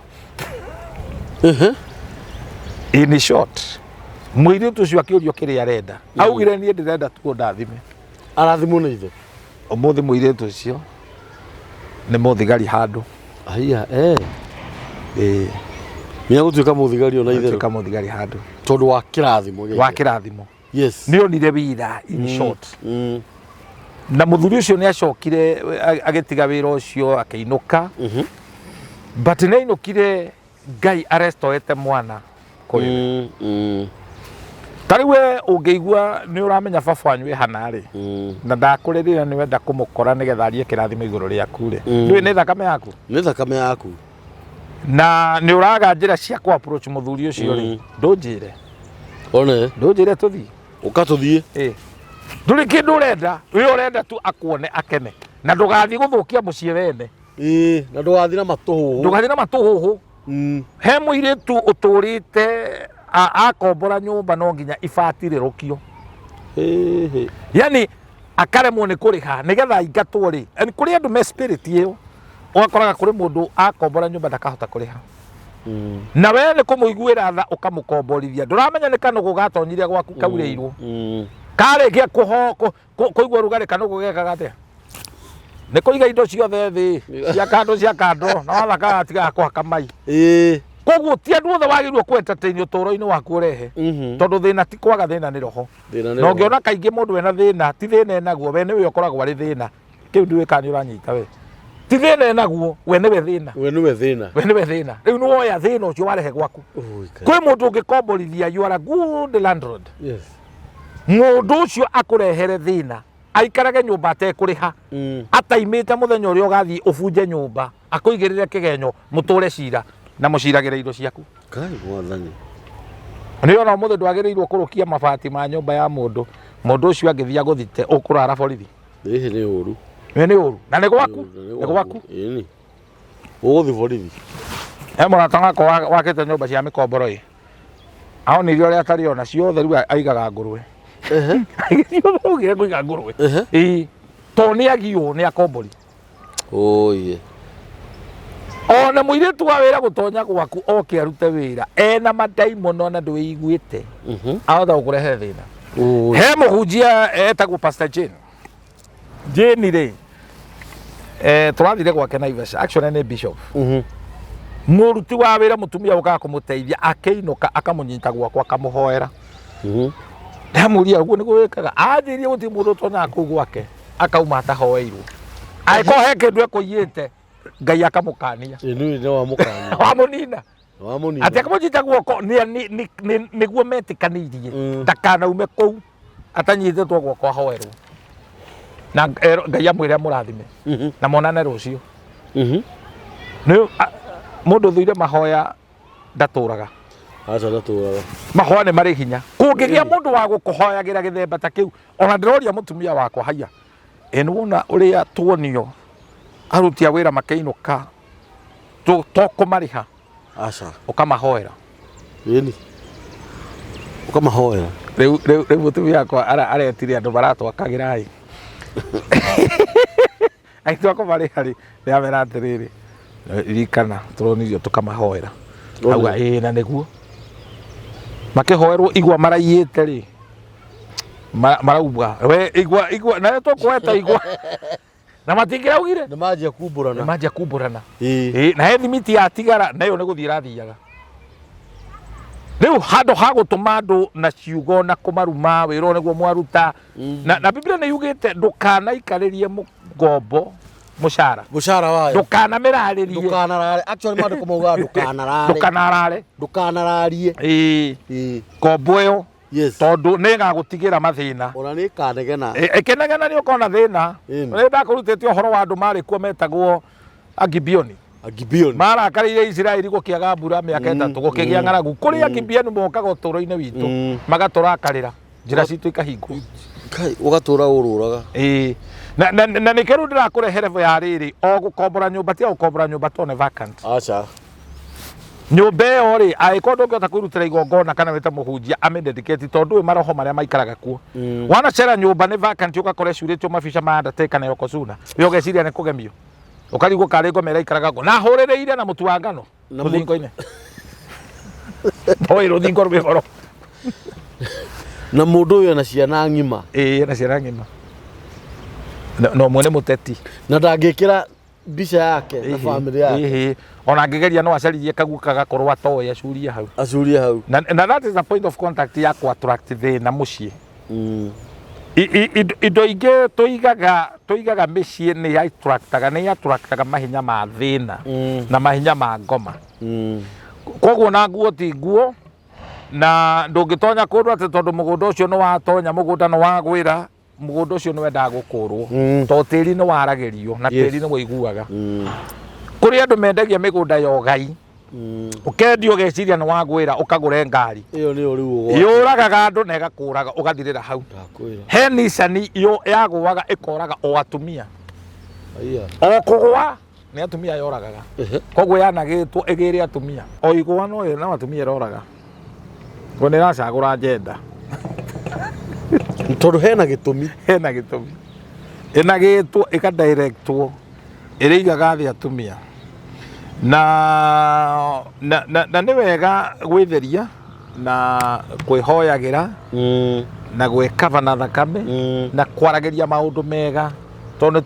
In short, mũirĩtu ũcio akĩũrio kĩrĩa arenda, augire niĩ ndĩrenda tu ũndathime. Arathimwo nĩ ithe. Ũmũthĩ mũirĩtu ũcio nĩ mũthigari handũ. Haiya, eh. Ĩĩ. Nĩ agũtuĩka mũthigari ona itherũ. Atuĩka mũthigari handũ. Tondũ wa kĩrathimo gĩkĩ. Wa kĩrathimo. Yes. Nĩ onire wĩra, in short. Na mũthuri ũcio nĩ acokire agĩtiga wĩra ũcio akĩinũka. But nĩ ainũkire Ngai arestoete mwana kũrĩ we. Ta rĩu we ũngĩigua nĩ ũramenya baba wanyu wĩ hana rĩ, na ndakũrĩrire nĩ wenda kũmũkora nĩgetha arie kĩrathimo igũrũ rĩaku rĩ, ndũĩ nĩ thakame yaku? Nĩ thakame yaku. Na nĩ ũraga njĩra cia kũ approach mũthuri ũcio rĩ, ndũnjĩre. One. Ndũnjĩre tũthiĩ. Ũka tũthiĩ. Ĩ. Ndũrĩ kĩndũ ũrenda, we ũrenda tu akuone akene. Na ndũgathiĩ gũthũkia mũciĩ wene. Ĩĩ, na ndũgathiĩ na matũhũhũ. Ndũgathiĩ na matũhũhũ. He mũirĩtu ũtũrĩte akombora nyũmba no nginya ibati rĩrũkio. Ĩhĩ. Yani akaremwo nĩ kũrĩha nĩgetha aingatwo rĩ. Yani kũrĩ andũ me spirit ĩyo. Ũgakoraga kũrĩ mũndũ akombora nyũmba ndakahota kũrĩha. Na we nĩ kũmũiguĩra tha ũkamũkomborithia. Ndũramenya nĩ kanũgũ gatonyire gwaku kaurĩirwo. Karĩkia kũigua rugarĩ kanũgũ gekaga atĩa? Nĩ kũiga indo ciothe thĩ cia kando cia kando na wathaka gatigaga kũhaka mai. Ĩĩ. Koguo ti andũ othe wagĩrĩirwo kũ entertain ũtũũro-inĩ waku ũrehe. Tondũ thĩna ti kwaga, thĩna nĩ roho. Thĩna nĩ Na roho. ũngĩona kaingĩ mũndũ ena thĩna, ti thĩna enaguo, we nĩwe ũkoragwo arĩ thĩna. Kĩu ndiũĩ kana nĩ ũranyita we. Ti thĩna enaguo, we nĩwe thĩna. We nĩwe thĩna. We nĩwe thĩna. Rĩu nĩ woya thĩna ũcio warehe gwaku. Ui, Ngai. Kwĩ mũndũ ũngĩkomborithia, you are a good landlord. Yes. Mũndũ ũcio akũrehere thĩna, aikarage nyũmba atekũrĩha. Ataimĩte mũthenya ũrĩa ũgathiĩ ũbunje nyũmba, akũigĩrĩre kĩgenyo, mũtũre cira na mũciragĩre indo ciaku. Ngai mwathani. Nĩ ona ũmũthĩ ndwagĩrĩirwo kũrũkia mabati ma nyũmba ya mũndũ, mũndũ ũcio angĩthiĩ agũthite ũkũrara borithi. Ĩhĩ nĩ ũru. Ĩ nĩ ũru. Na nĩ gwaku. Nĩ gwaku. Ĩni. Ũgũthiĩ borithi. He mũrata wakwa wakĩte nyũmba cia mĩkomboro ĩ. Aonirie ũrĩa atarĩ ona ciothe rĩu aigaga ngũrwe. Ciothe augire kũiga ngũrwe. Ĩĩ. Tondũ nĩ agiywo nĩ akombori. Oye. Ona mũirĩtu wa wĩra gũtonya gwaku oke arute wĩra ena madaimono ona ndwĩiguĩte, ahota gũkũrehere thĩna. Oi. He mũhunjia etagwo Pastor Jane. Jane rĩ, tũrathire gwake Naivasha, actually nĩ bishop. Mũruti wa wĩra mũtumia ũkaga kũmũteithia akĩinũka akamũnyita gwakwa akamũhoera. Ndamũria ũguo nĩguo wĩkaga, anjĩrie gũtirĩ mũndũ ũtonyaga kũu gwake akauma atahoeirwo. Angĩkorwo he kĩndũ ekũiyĩte, Ngai akamũkania. Ĩ nĩ nĩ wamũkania. Wamũnina. Wamũnina. Atĩ akamũnyita guoko nĩguo metĩkanĩirie. Ndakanaume kũu atanyitĩtwo guoko ahoerwo. Na Ngai amwĩre amũrathime. Na monane rũciũ. Nĩ mũndũ ũthũire mahoya ndatũraga. Aca ndatũraga. Mahoya nĩ marĩ hinya. Kũngĩgĩa mũndũ wa gũkũhoyagĩra gĩthemba ta kĩu, ona ndĩroria mũtumia wakwa haiya. Ĩ nĩ wona ũrĩa tuonio aruti a wĩra makĩinũka to kũmarĩha. Aca. Ũkamahoera. Ĩni. Ũkamahoera. Rĩu rĩu rĩu mũtumia wakwa aretire andũ maratwakagĩra ĩ. Agĩtua kũmarĩha rĩ, nĩamera atĩrĩrĩ, ririkana tũronirio tũkamahoera. Auga ĩĩ na nĩguo. Makĩhoerwo igwa maraiyĩte rĩ, marauga we igwa igwa na tũkweta igwa. Na matingĩraugire. Nĩ manjia kumbũrana. Nĩ manjia kumbũrana. Ĩĩ. Ĩĩ, na he thimiti yatigara nayo nĩ gũthiĩ ĩrathiaga. Rĩu handũ ha gũtũma andũ na ciugo na kũmaruma wĩra ũyũ nĩguo mwaruta na Biblia nĩ yugĩte ndũkanaikarĩrie ngombo mũcara. Mũcara wayo. Ndũkanamĩrarĩrie. Ndũkanarare. Actually maandĩko maugaga ndũkanarare. Ndũkanarare. Ndũkanararie. Ĩĩ. Ĩĩ. Ngombo ĩyo. Yes. Tondũ nĩ ĩgagũtigĩra mathĩna. Ona nĩ ĩkanegena. Ĩkĩnegena nĩ ũkona thĩna. Ĩni. Nĩ ndakũrutĩte ũhoro wa andũ marĩ kuo metagwo Agibioni. Agibioni. Marakarĩire Isiraeli gũkĩaga mbura mĩaka 3 gũkĩgĩa ng'aragu. Kũrĩ Agibioni mokaga ũtũũro-inĩ witũ magatũrakarĩra njĩra citũ ikahingwo. Kai ũgatũra ũrũraga. Ĩĩ. Na nĩkĩo rĩu ndĩrakũrehe level ya rĩrĩ o gũkombora nyũmba tiga gũkombora nyũmba tondũ nĩ vacant. Aca. Nyũmba ĩyo rĩ angĩkorwo ndũngĩhota kwĩrutĩra igongona kana wĩte mũhunjia amĩdedicate tondũ ndũĩ maroho marĩa maikaraga kuo. Wanacera nyũmba nĩ vacant ũgakora ĩcurĩtio mabica ma Undertaker na Yokozuna. We ũgeciria nĩ kũgemio. Ũkarigwo karĩ ngoma ĩraikaraga kuo. Na hũrĩrĩire na mũtu wa ngano rũthingo-inĩ. Ndoĩ rũthingo rwĩ goro. Na mũndũ ũyũ ena ciana ng'ima. Ĩĩ ena ciana ng'ima. Na ũmwe nĩ mũteti. Na ndangĩkĩra mbica yake na family yake. Ĩhĩ. Ona angĩgeria no acaririe kaguka gakorwo atoĩ acurie hau. Acurie hau. Na that is the point of contact ya ku attract thĩna mũciĩ. Indo ingĩ tũigaga mĩciĩ nĩ attractaga, nĩ attractaga mahinya ma thĩna na mahinya ma ngoma. Koguo na nguo ti nguo na ndũngĩtonya kũndũ atĩ tondũ mũgũnda ũcio nĩ watonya, mũgũnda nĩ wagwĩra, mũgũnda ũcio nĩ wendaga gũkũrwo. Tondũ tĩri nĩ waragĩrio na tĩri nĩ wĩiguaga. Kũrĩ andũ mendagia mĩgũnda ya ũgai. Ũkendia ũgeciria nĩ wagwĩra ũkagũre ngari. Ĩyo nĩyo rĩu ũgwati. Yũragaga andũ na ĩgakũraga ũgathirĩra hau. Ndakwĩra. He Nissan yo yagũaga ĩkoraga o atumia. Aya. O kũgũa nĩ atumia yoragaga. Koguo yanagĩtwo ĩgĩre atumia. O igũa no no atumia ĩroraga. Ngo nĩ ĩracagũra njenda. Tondũ hena gĩtũmi. Hena gĩtũmi. Ĩnagĩtwo ĩkadirectwo ĩrĩigaga thĩ atumia. Na nĩ wega gwĩtheria na kwĩhoyagĩra na gwĩkaba na thakame na kwaragĩria maũndũ mega tondũ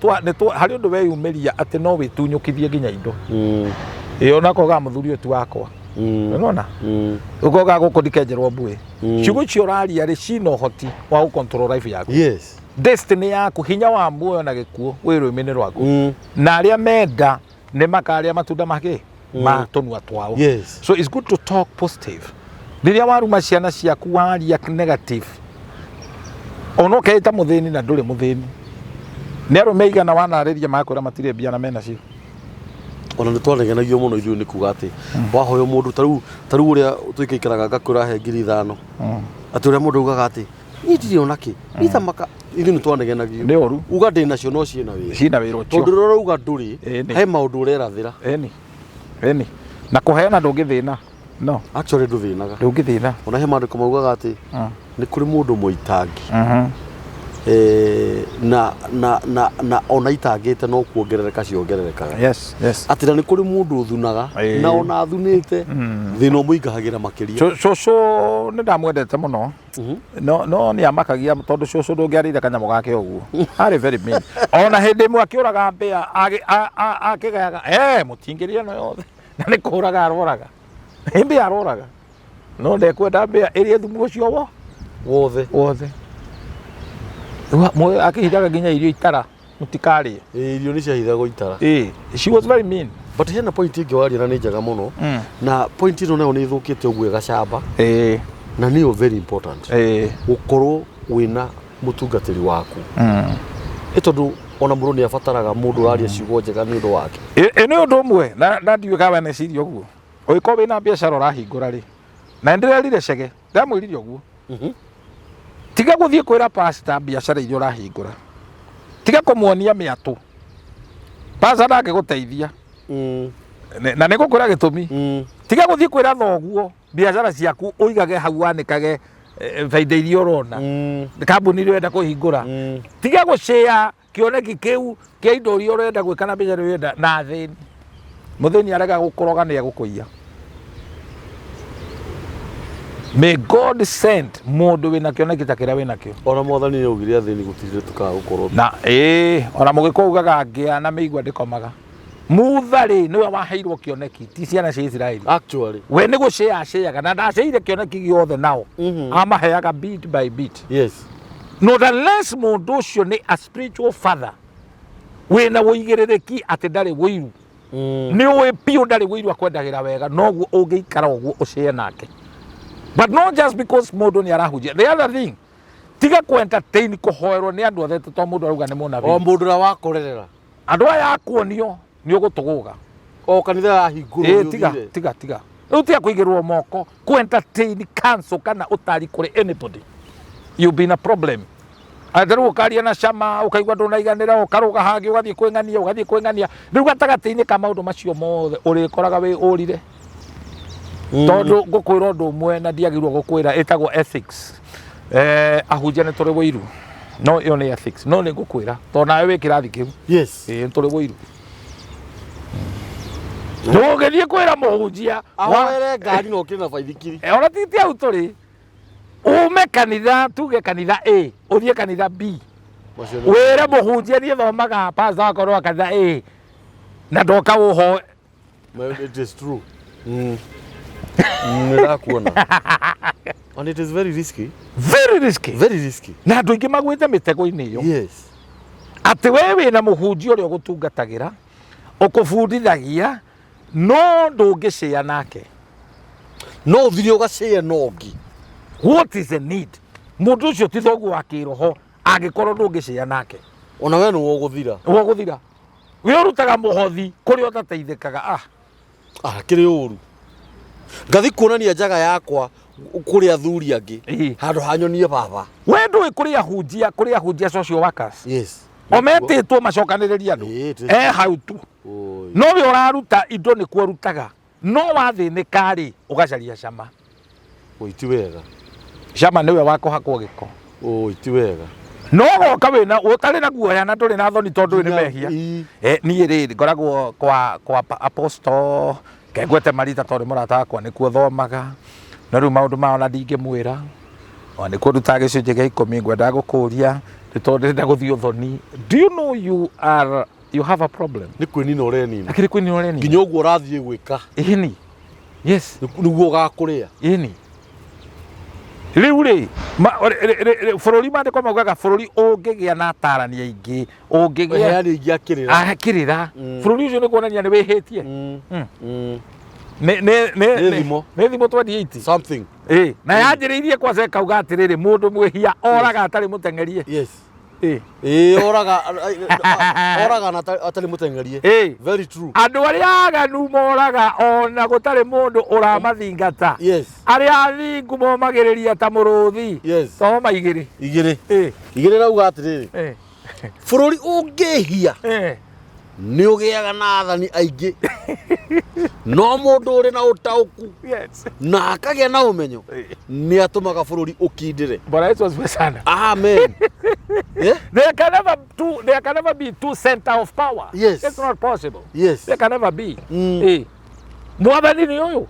harĩ ũndũ weyumĩria atĩ no wĩtunyũkithie nginya indo. Ĩyo nako ga mũthuri ũyũ ti wakwa. Ũrona? Ũkoga gũkũ ndikenjerwo mbuĩ. Ciugo icio ũraria rĩ cina ũhoti wa gũ control life yaku. Yes. Destiny yaku, hinya wa muoyo na gĩkuũ wĩ rũrĩmĩ-inĩ rwaku. Na arĩa menda nĩ makarĩa matunda make ma tũnua twao. Yes. So it's good to talk positive. Rĩrĩa waruma ciana ciaku waria negative, ona ũkeĩta mũthĩni na ndũrĩ mũthĩni. Nĩ arũme aigana wanarĩria magakwĩra matirĩ mbia na mena cio. Ona nĩ twanegenagio mũno ithuĩ nĩ kuga atĩ wahoya mũndũ ta rĩu ũrĩa tũikaikaraga ngakwĩra he 5,000. Atĩ ũrĩa mũndũ augaga atĩ niĩ ndirĩ ona kĩ. Niĩ ta maka ithuĩ nĩ twanegenagio. Nĩ ũru. Uga ndĩ nacio no ciĩna wĩra. Ciĩna wĩra ũcio. Tondũ rĩrĩa ũrauga ndũrĩ, Ĩni. he maũndũ ũrerathĩra. Ĩni. Ĩni. Na kũheana ndũngĩthĩna. No. Actually ndũthĩnaga. Ndũngĩthĩna. Ona he maandĩko maugaga atĩ nĩ kũrĩ mũndũ mũitangi. Na ona itangĩte no kuongerereka ciongererekaga. Yes, yes. Atĩ na nĩ kũrĩ mũndũ ũthunaga na ona athunĩte thĩna ũmũingahagĩra makĩria. Cũcũ nĩ ndamwendete mũno. No nĩ amakagia tondũ cũcũ ndũngĩarĩire kanyamũ gake ũguo. Arĩ very mean. Ona hĩndĩ ĩmwe akĩũraga mbĩa akĩgayaga, mũtingĩrĩa ĩno yothe. Na nĩ kũraga aroraga. Nĩ mbĩa aroraga. No ndekwenda mbĩa ĩrĩe thumu ũcio wothe. Wothe. Akĩhithaga nginya irio itara mũtikarĩe. Ĩĩ, irio nĩ ciahithagwo itara. Ĩĩ, she was very mean. But hena point ĩngĩ waria na nĩ njega mũno. Na point ĩno nayo nĩ ĩthũkĩte ũguo ĩgacamba. Na nĩyo very important. Gũkorwo wĩna mũtungatĩri waku. Ĩ tondũ ona mũndũ nĩ abataraga mũndũ ũraria ciugo njega nĩ ũndũ wake. Ĩ nĩ ũndũ ũmwe na ndiũĩ kana we neciria ũguo. Ũngĩkorwo wĩna biacara ũrahingũra rĩ, na nĩndĩrerire Chege, ndamwĩrire ũguo. Tiga gũthiĩ kwĩra pastor biacara iria ũrahingũra. Tiga kũmuonia mĩatũ. Pastor ndangĩgũteithia. Na nĩ ngũkwĩra gĩtũmi. Tiga gũthiĩ kwĩra thoguo biacara ciaku ũigage hau wanĩkage baida iria ũrona. Kambuni iria ũrenda kũhingũra. Tiga gũcĩa kĩoneki kĩu kĩa indo iria ũrenda gwĩka na biacara iria ũrenda na athĩni. Mũthĩni arega gũkũroga nĩ egũkũiya. May God send mũndũ wĩna kĩoneki ta kĩrĩa wĩnakĩo. Ona mwathani nĩ augire athĩni gũtirĩ tũkaga gũkorwo. Na ĩĩ, ona mũgĩkũyũ ugaga ngĩa na mĩigua ndĩkomaga. Mutha rĩ nĩwe waheirwo kĩoneki ti ciana cia Isiraeli. Actually. We nĩ gũcĩa acĩaga na ndacĩire kĩoneki gĩothe nao. Amaheaga bit by bit. Yes. Not unless mũndũ ũcio nĩ a spiritual father wĩna ũigĩrĩrĩki atĩ ndarĩ wũiru. Nĩ ũĩ biũ ndarĩ wũiru akwendagĩra wega noguo ũngĩikara ũguo ũcĩe nake. But not just because mũndũ nĩ arahunjia. The other thing, tiga kũ entertain kũhoerwo nĩ andũ othe to mũndũ arauga nĩ mũnabii. O mũndũ ũrĩa wakorerera. Andũ aya akuonio nĩ ũgũtũgũga. O kanitha yahingũrwo Ĩĩ, tiga tiga tiga rĩu tiga kũigĩrwo moko kũ entertain counsel kana ũtari kũrĩ anybody, you be in a problem. Atĩ rĩu ũkaria na cama ũkaigua ndũnaiganĩra, ũkarũga hangĩ ũgathiĩ kwĩng'ania, ũgathiĩ kwĩng'ania, rĩu gatagatĩ-inĩ ka maũndũ macio mothe ũrĩkoraga wĩ ũrire. Tondũ ngũkwĩra ũndũ ũmwe na ndiagĩrĩirwo gũkwĩra, ĩtagwo ethics. Ahunjia nĩ tũrĩ wũiru, no ĩyo nĩ ethics, no nĩ ngũkwĩra tondũ nawe wĩ kĩrathi kĩu. Yes. Ĩĩ, nĩ tũrĩ wũiru. Ndũngĩthiĩ kwĩra mũhunjia ahoere ngari na ũkĩrĩ na baithikiri. Ona ti hau tũrĩ, ume kanitha, tuge kanitha A ũthiĩ kanitha B, wĩre mũhunjia niĩ thomaga pastor wakwa nĩ wa kanitha A na ndoka ũhoe. It is true. Nĩrakuona. And it is very risky. Very risky. Very risky. Na andũ aingĩ magwĩte mĩtego-inĩ ĩyo. Yes. Atĩ we wĩna mũhunjia ũrĩa ũgũtungatagĩra, ũkũbundithagia, no ndũngĩcĩa nake. No ũthire ũgacĩe na ũngĩ. What is the need? Mũndũ ũcio ti thoguo wa kĩroho angĩkorwo ndũngĩcĩa nake. Ona we nĩwe ũgũthira. Nĩwe ũgũthira. We ũrutaga mũhothi kũrĩa ũtateithĩkaga. Ah, kĩrĩ ũru. Ngathi kuonania njaga yakwa kũrĩ athuri angĩ. Handũ ha nyonie baba. We ndũĩ kũrĩ ahunjia, kũrĩ ahunjia social workers. Yes. O metĩtwo macokanĩrĩrie andũ. Hau tu. No we ũraruta indo nĩkuo ũrutaga. No wathĩnĩka rĩ, ũgacaria cama. Oi, ti wega. Cama nĩwe wa kũhakwo gĩko. Oi, ti wega. No goka wĩna ũtarĩ na guoya na ndũrĩ na thoni tondũ nĩ mehia. Niĩ rĩ, ngoragwo kwa apostle, ngwete Marita tondũ nĩ mũrata wakwa nĩkuo thomaga. No rĩu maũndũ mao na ndingĩmwĩra. Ona nĩkuo ndutaga gĩcunjĩ gĩa ikũmi, ngwendaga gũkũria nĩ tondũ ndĩrenda gũthiĩ ũthoni. Do you know you have a problem? Nĩ kwĩnina ũrenina. Akĩrĩ kwĩnina ũrenina. Nginya ũguo ũrathiĩ gwĩka. Ĩni. Yes. Nĩguo ũgakũrĩa. Ĩni. Rĩu rĩ, bũrũri maandĩko maugaga bũrũri ũngĩgĩa na atarani aingĩ, ũngĩgĩa Heani aingĩ a kĩrĩra. A kĩrĩra. Bũrũri ũcio nĩ kuonania nĩ wĩhĩtie. Nĩ thimo. Nĩ thimo 28. Something. Na yanjĩrĩirie kwaca ĩkauga atĩrĩrĩ, mũndũ mwĩhia oraga atarĩ mũteng'erie. Yes. Oraga na atarĩ mũteng'erie. Very true. Andũ arĩa aganu moraga ona gũtarĩ mũndũ ũramathingata. Yes. Arĩa athingu momagĩrĩria ta mũrũthi. Yes. Thoma igĩrĩ. Igĩrĩ. Igĩrĩ rauga atĩrĩrĩ. Bũrũri ũngĩhia nĩ ũgĩaga na athani aingĩ. No mũndũ ũrĩ na ũtaũku Yes. na akagĩa na ũmenyo nĩ atũmaga bũrũri ũkindĩre. Bwana Yesu asifiwe sana. Amen. Yeah? There can never two, there can never be two center of power. Yes. It's not possible. Yes. There can never be. Mwathani nĩ ũyũ.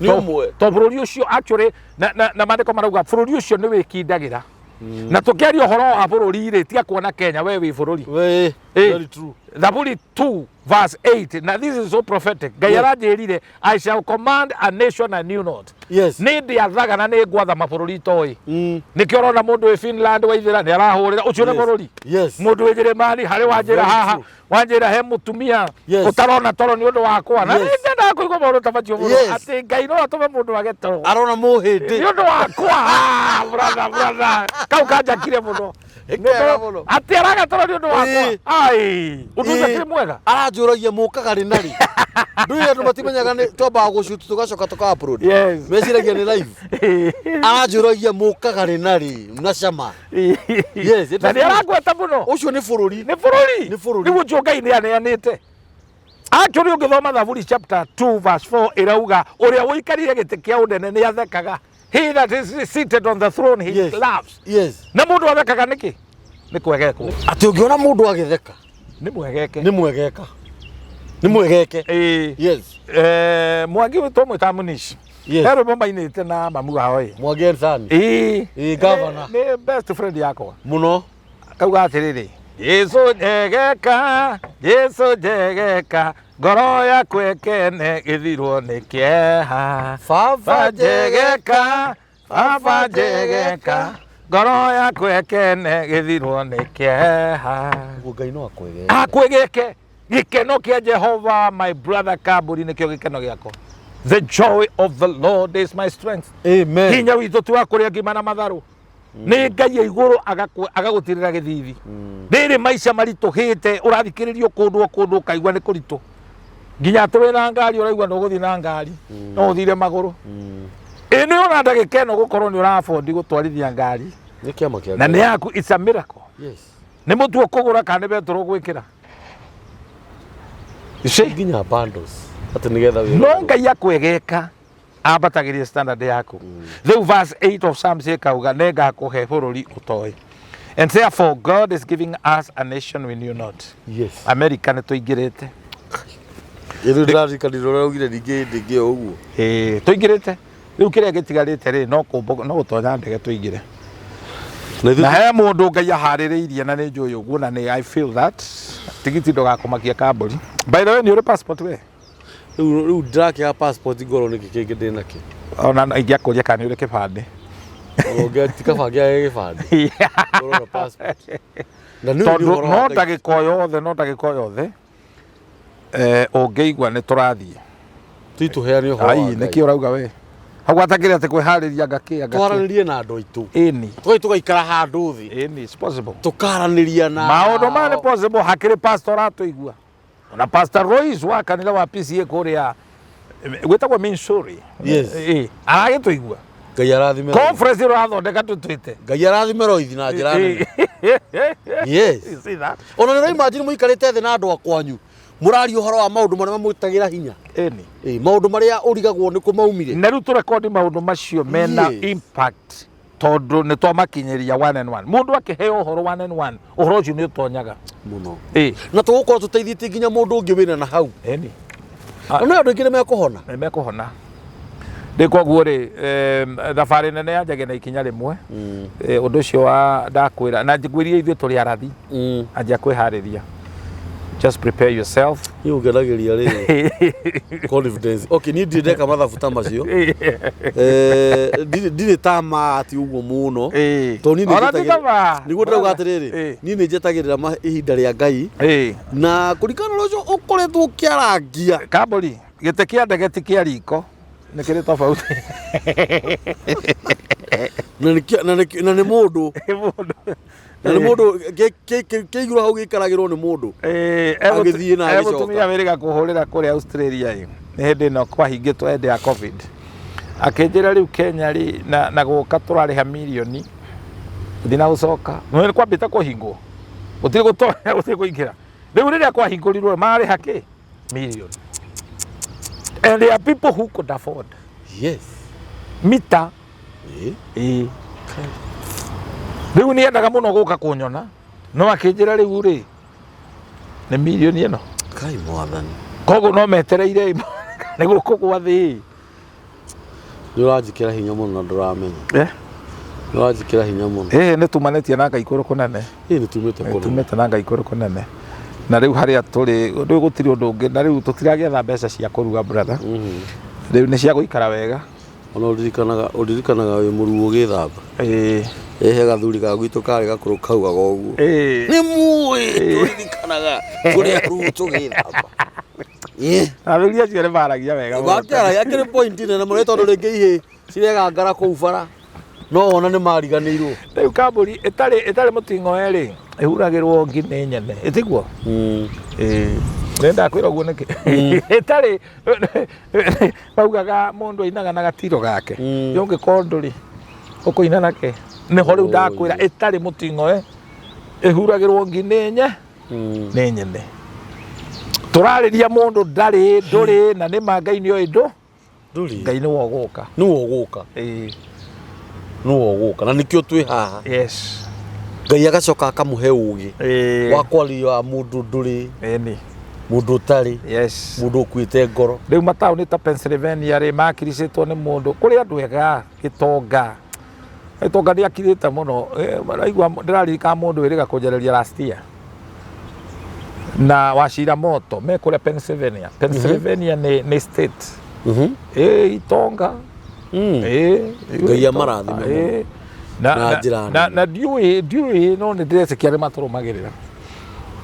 Nĩ ũmwe. To bũrũri ũcio actually na maandĩko marauga bũrũri ũcio nĩ wĩkindagĩra. Na tũkĩaria ũhoro wa bũrũri rĩ, tiga kuona Kenya we wĩ bũrũri. We, very true. Thaburi 2 verse 8. Now this is so prophetic. Ngai aranjĩrire, I shall command a nation I knew not. Yes. Nĩ ndĩathaga na nĩ ngwatha mabũrũri itoĩ. Nĩkĩo ũrona mũndũ wĩ Finland waithĩra nĩ arahũrĩra ũcio nĩ Yes. bũrũri. Yes. Mũndũ wĩ Njĩrĩmani harĩ wanjĩra Very haha, true. wanjĩra he mũtumia Yes. ũtarona toro nĩ ũndũ wakwa. Na Yes. nĩ nyendaga kũigua maũndũ ta macio mũno. Yes. Atĩ Ngai no atũme mũndũ age toro. Arona mũhĩndĩ. Nĩ ũndũ wakwa. Brother, brother. Kau kanjakire mũno. Ĩkega mũno. Atĩ araga toro nĩ ũndũ wakwa. Ai, ũndũ ũcio ti mwega. Aranjũragia mũkaga rĩ na rĩ. Ndũĩ andũ matimenyaga nĩ twambaga gũshoot tũgacoka tũka upload. Yes. Meciragia nĩ live. Aranjũragia mũkaga rĩ na rĩ na cama. Yes, it Na was nĩ aragweta mũno. Ũcio nĩ bũrũri. Nĩ bũrũri. Nĩ bũrũri. Rĩu ũcio Ngai nĩ aneanĩte. Actually ũngĩthoma Thaburi chapter 2 verse 4 ĩrauga ũrĩa ũikarire gĩtĩ kĩa ũnene nĩ athekaga. He that is seated on the throne, he Yes. laughs. Yes. Na mũndũ athekaga nĩkĩ? Nĩ kwegekwo. Atĩ ũngĩona mũndũ agĩtheka, Nĩ mwegeke. Nĩ mwegeka. Nĩ mwegeke. Yes. Mwangi witũ mwĩta Munish. Yes. He rwĩmbo mainĩte na mamu wao ĩ. Mwangi Ensani. Ĩĩ. Ĩĩ, governor. Nĩ best friend yakwa. Mũno. Kauga atĩrĩrĩ, Jesu njegeka, Jesu njegeka, ngoro yaku ĩkene gĩthirwo nĩ kĩeha. Baba Njegeka, baba njegeka, ngoro yaku ĩkene gĩthirwo nĩ kĩeha. Ũguo Ngai no akwegeke. Akwĩgĩke gĩkeno kĩa Jehova, my brother Kamburi, nĩkĩo gĩkeno gĩakwa. The joy of the Lord is my strength. Amen. Hinya witũ ti wa kũrĩa ngima na matharũ, nĩ Ngai e igũrũ agagũtirĩra gĩthithi. Rĩrĩ maica maritũhĩte, ũrathikĩrĩrio kũndũ o kũndũ ũkaigua nĩ kũritũ, nginya atĩ wĩna ngari ũraigua ndũgũthiĩ na ngari, no ũthire magũrũ. Ĩ nĩ ona ndagĩka ĩno gũkorwo nĩ ũrabondi gũtwarithia ngari Nĩ kĩama kĩa na Ngai. nĩ yaku, it's a miracle. Yes. Nĩ mũtu ũkũgũra kana nĩ betũrũ ũgwĩkĩra. You see? Nginya bundles. Atĩ nĩgetha wĩra. No Ngai akwegeka ambatagĩria standard yaku. Rĩu verse 8 of Psalms ĩkauga nĩngakũhe bũrũri ũtoĩ, and therefore God is giving us a nation we knew not. Yes. America nĩ tũingĩrĩte. Ĩrĩ ndĩrarikanire ũrĩa augire ningĩ hĩndĩ ĩngĩ o ũguo. Ĩĩ, tũingĩrĩte. Rĩu kĩrĩa gĩtigarĩte rĩ, no kũmbũ, no gũtonya ndege tũingĩre. Na ithuĩ Na he mũndũ Ngai aharĩrĩirie na nĩ njũĩ ũguo, na nĩ I feel that tigiti ndũgakũmakia Kambũri. By the way, nĩ ũrĩ passport we? Rĩu ndĩrakĩaga passport ngorwo nĩkĩ kĩngĩ ndĩ nakĩo. Ona ingĩakũria kana nĩ ũrĩ kĩbandĩ. Ũngĩ ti kaba ngĩage gĩbandĩ. Ngorwo na passport. Na nĩ Tondũ ũhoro no wa Ngai. ndagĩka o yothe, no ndagĩka o yothe ũngĩigua nĩ tũrathiĩ. Ti tũheane ũhoro wa Ai, Ngai. nĩkĩ ũrauga we hau atakĩrĩ atĩ kwĩharĩria ngakĩ ngakĩ? Twaranĩrie na andũ aitũ. Ĩni. Tũgathiĩ tũgaikara handũ thĩ. Ĩni, it's possible. Tũkaranĩria na Maũndũ maya nĩ possible, hakĩrĩ pastor ũratũigua, ona Pastor Royce wa kanitha wa PCA kũrĩa gwĩtagwo Missouri. Yes. Ĩ, aragĩtũigua. Ngai arathime Royce. Conference ĩrĩa ũrathondeka tũtwĩte. Ngai arathime Royce na njĩra nene. Yes. You see that? Ona nĩ ũraimagine mũikarĩte thĩ na andũ a kwanyu mũraria ũhoro wa maũndũ marĩa mamwĩkagĩra hinya. Ĩni. Ĩ, maũndũ marĩa ũrigagwo nĩ kũ maumire. Na rĩu tũrekondi maũndũ macio mena Yes. impact, tondũ nĩ twamakinyĩria one and one. Mũndũ akĩheo ũhoro one and one, ũhoro ũcio nĩ ũtonyaga. Mũno. Ĩ. Na tũgũkorwo tũteithĩtie nginya mũndũ ũngĩ wĩna na hau. Ĩni. Na nĩ andũ aingĩ nĩ mekũhona. Nĩ mekũhona. Rĩ koguo rĩ, thabarĩ nene yanjagia na ikinya rĩmwe. Ũndũ ũcio wa ndakwĩra na ngwĩrire ithuĩ tũrĩ arathi, anjia kwĩharĩria, just prepare yourself. Niĩ ũngenagĩria rĩrĩ confidence. Okay, niĩ ndirĩ ndeka mathabu ta macio. Ndirĩ ta ma atĩ ũguo mũno. Tondũ niĩ nĩ Ona ti njetagĩrĩra- kaba. Nĩguo ndĩrauga atĩrĩrĩ, niĩ nĩ njetagĩrĩra ihinda rĩa Ngai na kũringana na ũcio ũkoretwo ũkĩarangia. Kambũri, gĩtĩ kĩa ndege ti kĩa riko, nĩ kĩrĩ tofauti. Na nĩ mũndũ Mũndũ. Na nĩ mũndũ kĩigũrũ hau gĩikaragĩrwo nĩ mũndũ. Agĩthiĩ na agĩcoka. Mũtumia wĩrĩga kũhũrĩra kũrĩa Australia ĩ, nĩ hĩndĩ ĩno kwahingĩtwo hĩndĩ ya COVID, akĩnjĩra rĩu Kenya rĩ, na gũka tũrarĩha mirioni gũthiĩ na gũcoka, nĩ kwambĩte kũhingwo, gũtirĩ gũtonya, gũtirĩ kũingĩra. Rĩu rĩrĩa kwahingũrirwo mararĩha kĩ mirioni, and there are people who could afford. Yes. Mita. Ĩ. Ĩĩ, rĩu nĩ endaga mũno gũka kũnyona, no akĩnjĩra rĩu rĩ nĩ mirioni ĩno. Kai mwathani. Koguo no metereire nĩguo kũgwa thĩ. Nĩ ũranjĩkĩra hinya mũno na ndũramenya. Nĩ ũranjĩkĩra hinya mũno. Ĩĩ, nĩ tumanĩtie na Ngai kũrũ kũnene. Ĩ, nĩ tumĩte kũnene. Tumĩte na Ngai kũrũ kũnene, na rĩu harĩa tũrĩ rĩu gũtirĩ ũndũ ũngĩ, na rĩu tũtiragĩetha mbeca cia kũruga, brother. Rĩu nĩ cia gũikara wega. Ona ũririkanaga wĩ mũruo ũgĩthamba. Ĩĩ. Ĩhe gathuri ga gwitũ karĩ gakũrũ kaugaga ũguo. Ĩĩ. Nĩ muĩ tũririkanaga tũrĩ aruo tũgĩthamba. Ĩ. Athuri acio nĩ maragia wega mũno. Makĩara akĩrĩ point nene mũno tondũ rĩngĩ ihĩ ciregangara kũu bara no wona nĩ mariganĩirwo. Rĩu kambũri ĩtarĩ mũting'oe rĩ, ĩhuragĩrwo ngi nĩ nyene, ĩtiguo? Ĩĩ, nĩ ndakwĩra ũguo nĩkĩ ĩtarĩ maugaga mũndũ ainaga na gatiro gake. Ũngĩkorwo ndũrĩ ũkũina nake nĩho rĩu ndakwĩra ĩtarĩ mũting'oe ĩhuragĩrwo ngi nĩ nye nĩ nyene. Tũrarĩria mũndũ ndarĩ ndũrĩ na nĩ ma Ngai nĩ oĩ ndũ Ndũrĩ. Ngai nĩwe ũgũka. Nĩwe ũgũka. Ĩĩ. Nĩwe ũgũka na nĩkĩo twĩ haha. Yes. Ngai agacoka akamũhe ũgĩ Ĩĩ. wa kwaria wa mũndũ ndũrĩ. Ĩni. Mũndũ ũtarĩ. Yes. Mũndũ ũkuĩte ngoro. Rĩu mataũni ta Pennsylvania rĩ, makiricĩtwo nĩ mũndũ kũrĩ andũ ega gĩtonga. Gĩtonga nĩ akirĩte mũno. Raigua ndĩraririkana mũndũ wĩrĩga kũnjarĩria last year na Wachira Moto me kũrĩa Pennsylvania. Pennsylvania nĩ state. Ĩ itonga. Ĩ Ngai amarathime mũno. Ĩ. Na, Na na, njĩra na, nene. na ndiũĩ no nĩ ndĩretĩkia nĩ matũrũmagĩrĩra.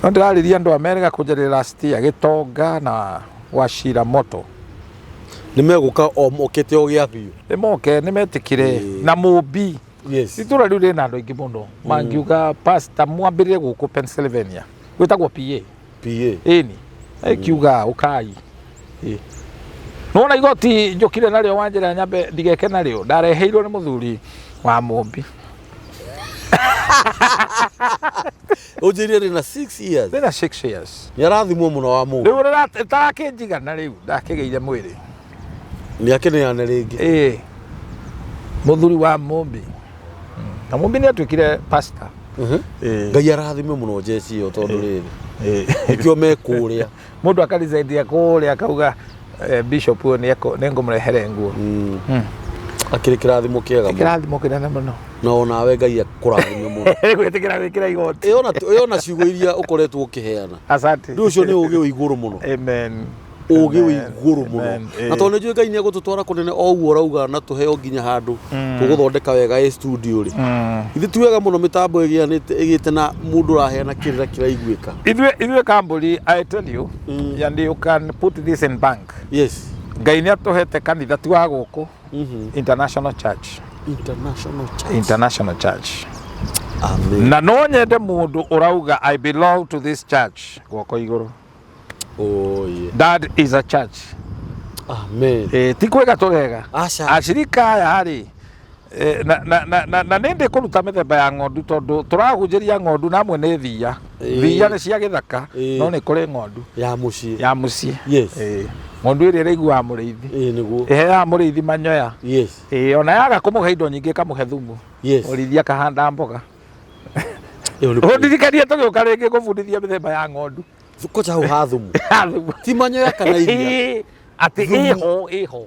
No ndĩrarĩria andũ a Amerika kũnjarĩria last year Gĩtonga na Wachira Moto. Nĩ megũka o mokĩte o gĩa biũ. Nĩ moke nĩ metĩkire na mũmbi. Itũra rĩu rĩna andũ aingĩ mũno mangiuga pastor mwambĩrĩre gũkũ Pennsylvania gwĩtagwo PA. PA. Ĩni ĩkiuga ũkai. Nĩwona igoti njũkire narĩo wanjĩra nyambe ndigeke narĩo, ndareheirwo nĩ mũthuri wa mũmbi. Ũnjĩrire rĩna 6 years. Rĩna 6 years. Nĩ arathimwo mũno wa mũmbi. Rĩu rĩtakĩnjigana rĩu ndakĩgĩire mwĩrĩ. Nĩ akĩneane rĩngĩ. Ĩĩ. Mũthuri wa mũmbi. Na mũmbi nĩ atuĩkire pastor. Ngai arathime mũno njeci ĩyo tondũ rĩrĩ. Nĩkĩo me kũrĩa. Mũndũ akaricendia kũrĩa akauga bishop ũyũ nĩ ngũmũrehere nguo. Akĩrĩ kĩrathimo kĩega mũno. Kĩrathimo kĩnene mũno. Na onawe Ngai akũrathime mũno. Gwĩtĩkĩra gwĩkĩra igoti. Ĩyo na ciugo iria ũkoretwo ũkĩheana. Asante. Rĩu ũcio nĩ ũgĩ wĩ igũrũ mũno. Amen. Ũgĩ wĩ igũrũ mũno. Amen. Na tondũ nĩ njũĩ Ngai nĩ egũtũtwara kũnene o ũguo ũrauga na tũheo nginya handũ tũgũthondeka wega ĩ studio rĩ. Ithuĩ ti wega mũno mĩtambo ĩgĩte na mũndũ ũraheana kĩrĩra kĩraiguĩka. Ithuĩ kambuni, I tell you, and you can put this in bank. Yes. Ngai nĩ atũhete kanitha ti wa gũkũ. International Church. International Church. International Church. Amen. Na no nyende mũndũ ũrauga I belong to this church guoko igũrũ. Oh, yeah. That is a church. Amen. Ti kwĩga tũrega. Aca. Acirika aya rĩ, na nĩ ndĩ kũruta mĩthemba ya ng'ondu tondũ tũrahunjĩria ng'ondu na amwe nĩ thiia. Thiia nĩ cia gĩthaka, no nĩ kũrĩ ng'ondu. Ya mũciĩ. Ya mũciĩ. Yes. Ng'ondu ĩrĩa ĩraiguaga mũrĩithi. Nĩguo. Ĩheaga mũrĩithi manyoya. Yes. Ona yaga kũmũhe indo nyingĩ ĩkamũhe thumu. Yes. Mũrĩithi akahanda mboga. Ĩyo nĩ Ũndirikanie tũgĩũka rĩngĩ gũbundithia mĩthemba ya ng'ondu. Kocha hau ha thumu. Ya thumu. Ti manyoya kana iria. Atĩ ĩho ĩho.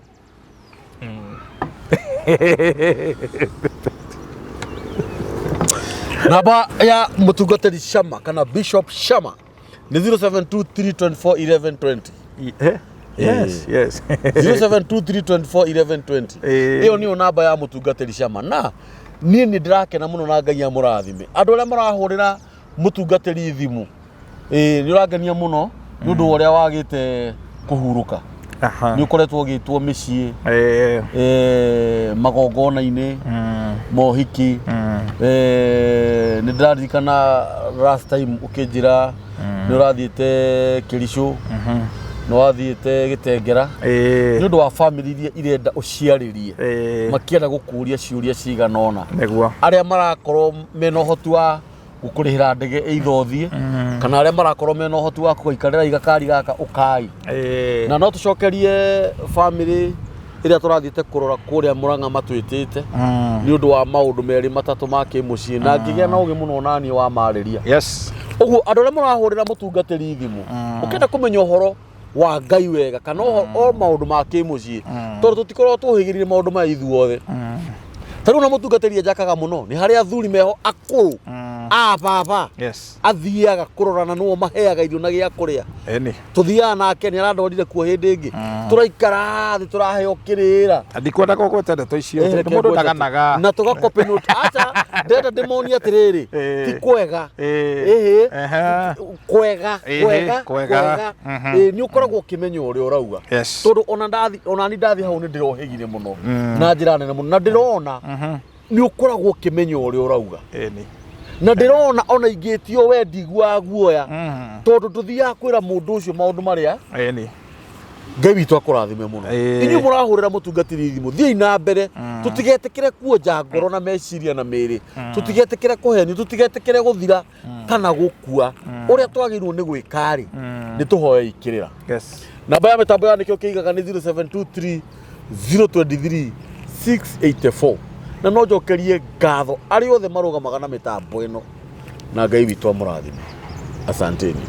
Namba ya mũtungatĩri Shama kana Bishop Shama nĩ 0723241120. Yes, yes. 0723241120. Ĩyo nĩyo namba ya mũtungatĩri Shama na niĩ nĩ ndĩrakena mũno na Ngai amũrathime. Andũ arĩa marahũrĩra mũtungatĩri thimũ nĩ ũrangenia mũno nĩ ũndũ wa ũrĩa wagĩte kũhurũka. Nĩ ũkoretwo ũgĩtwo mĩciĩ, magongona-inĩ, mohiki. Nĩ ndĩraririkana last time ũkĩnjĩra nĩ ũrathiĩte Kĩricũ, nĩ wathiĩte Gĩtengera nĩ ũndũ wa family iria irenda ũciarĩrie, makĩenda gũkũria ciũria cigana ũna. Nĩguo. Arĩa marakorwo mena ũhoti wa gũkũrĩhĩra ndege either ũthiĩ kana arĩa marakorwo mena ũhoti wa kũgaikarĩra igakari gaka ũkai. Na no tũcokerie family ĩrĩa tũrathiĩte kũrora kũrĩa Mũrang'a matwĩtĩte nĩ ũndũ wa maũndũ merĩ matatũ ma kĩmũciĩ na ngĩgĩa na ũgĩ mũno naniĩ wa marĩria. Yes. Ũguo andũ arĩa mũrahũrĩra mũtungatĩri thimũ ũkĩenda kũmenya ũhoro wa Ngai wega kana o maũndũ ma kĩmũciĩ tondũ tũtikoragwo tũhĩgĩrĩire maũndũ maya ithuothe. Ta rĩu na mũtungatĩri anjakaga mũno nĩ harĩ athuri meho akũrũ a baba. Yes. Athiaga kũrora na nĩo maheaga irio na gĩa kũrĩa. Ĩni. Tũthiaga nake nĩ arandwarire kuo hĩndĩ ĩngĩ. Tũraikara thĩ tũraheo kĩrĩra. Ndikwenda kũgweta ndeto icio tondũ mũndũ ndaganaga. Na tũgakopĩ note. Aca, ndĩrenda ndĩmonie atĩrĩrĩ, ti kwega. Ĩhĩ. Kwega, kwega, kwega. Nĩ ũkoragwo ũkĩmenya ũrĩa ũrauga. Yes. Tondũ ona ndathi, ona ni ndathi hau nĩ ndĩrohĩgire mũno. Na njĩra nene mũno. Na ndĩrona nĩ ũkoragwo ũkĩmenya ũrĩa ũrauga. Ĩni. Na ndĩrona ona ingĩtio we ndiguaga guoya. Tondũ tũthiaga kwĩra mũndũ ũcio maũndũ marĩa Ĩni. Ngai witũ akũrathime mũno. Inyuĩ mũrahũrĩra mũtungatĩri thimũ, thiĩi na mbere. Tũtigetĩkĩre kuonja ngoro na meciria na mĩĩrĩ. Tũtigetĩkĩre kũhenio, tũtigetĩkĩre gũthira kana gũkua. Ũrĩa twagĩrĩirwo nĩ gwĩka rĩ, nĩ tũhoe ikĩrĩra. Yes. Namba ya mĩtambo ya nĩkĩo kĩigaga nĩ 0723 023 684. Na no njokerie ngatho arĩa othe marũgamaga na mĩtambo ĩno. Na Ngai witũ amũrathime. Asanteni.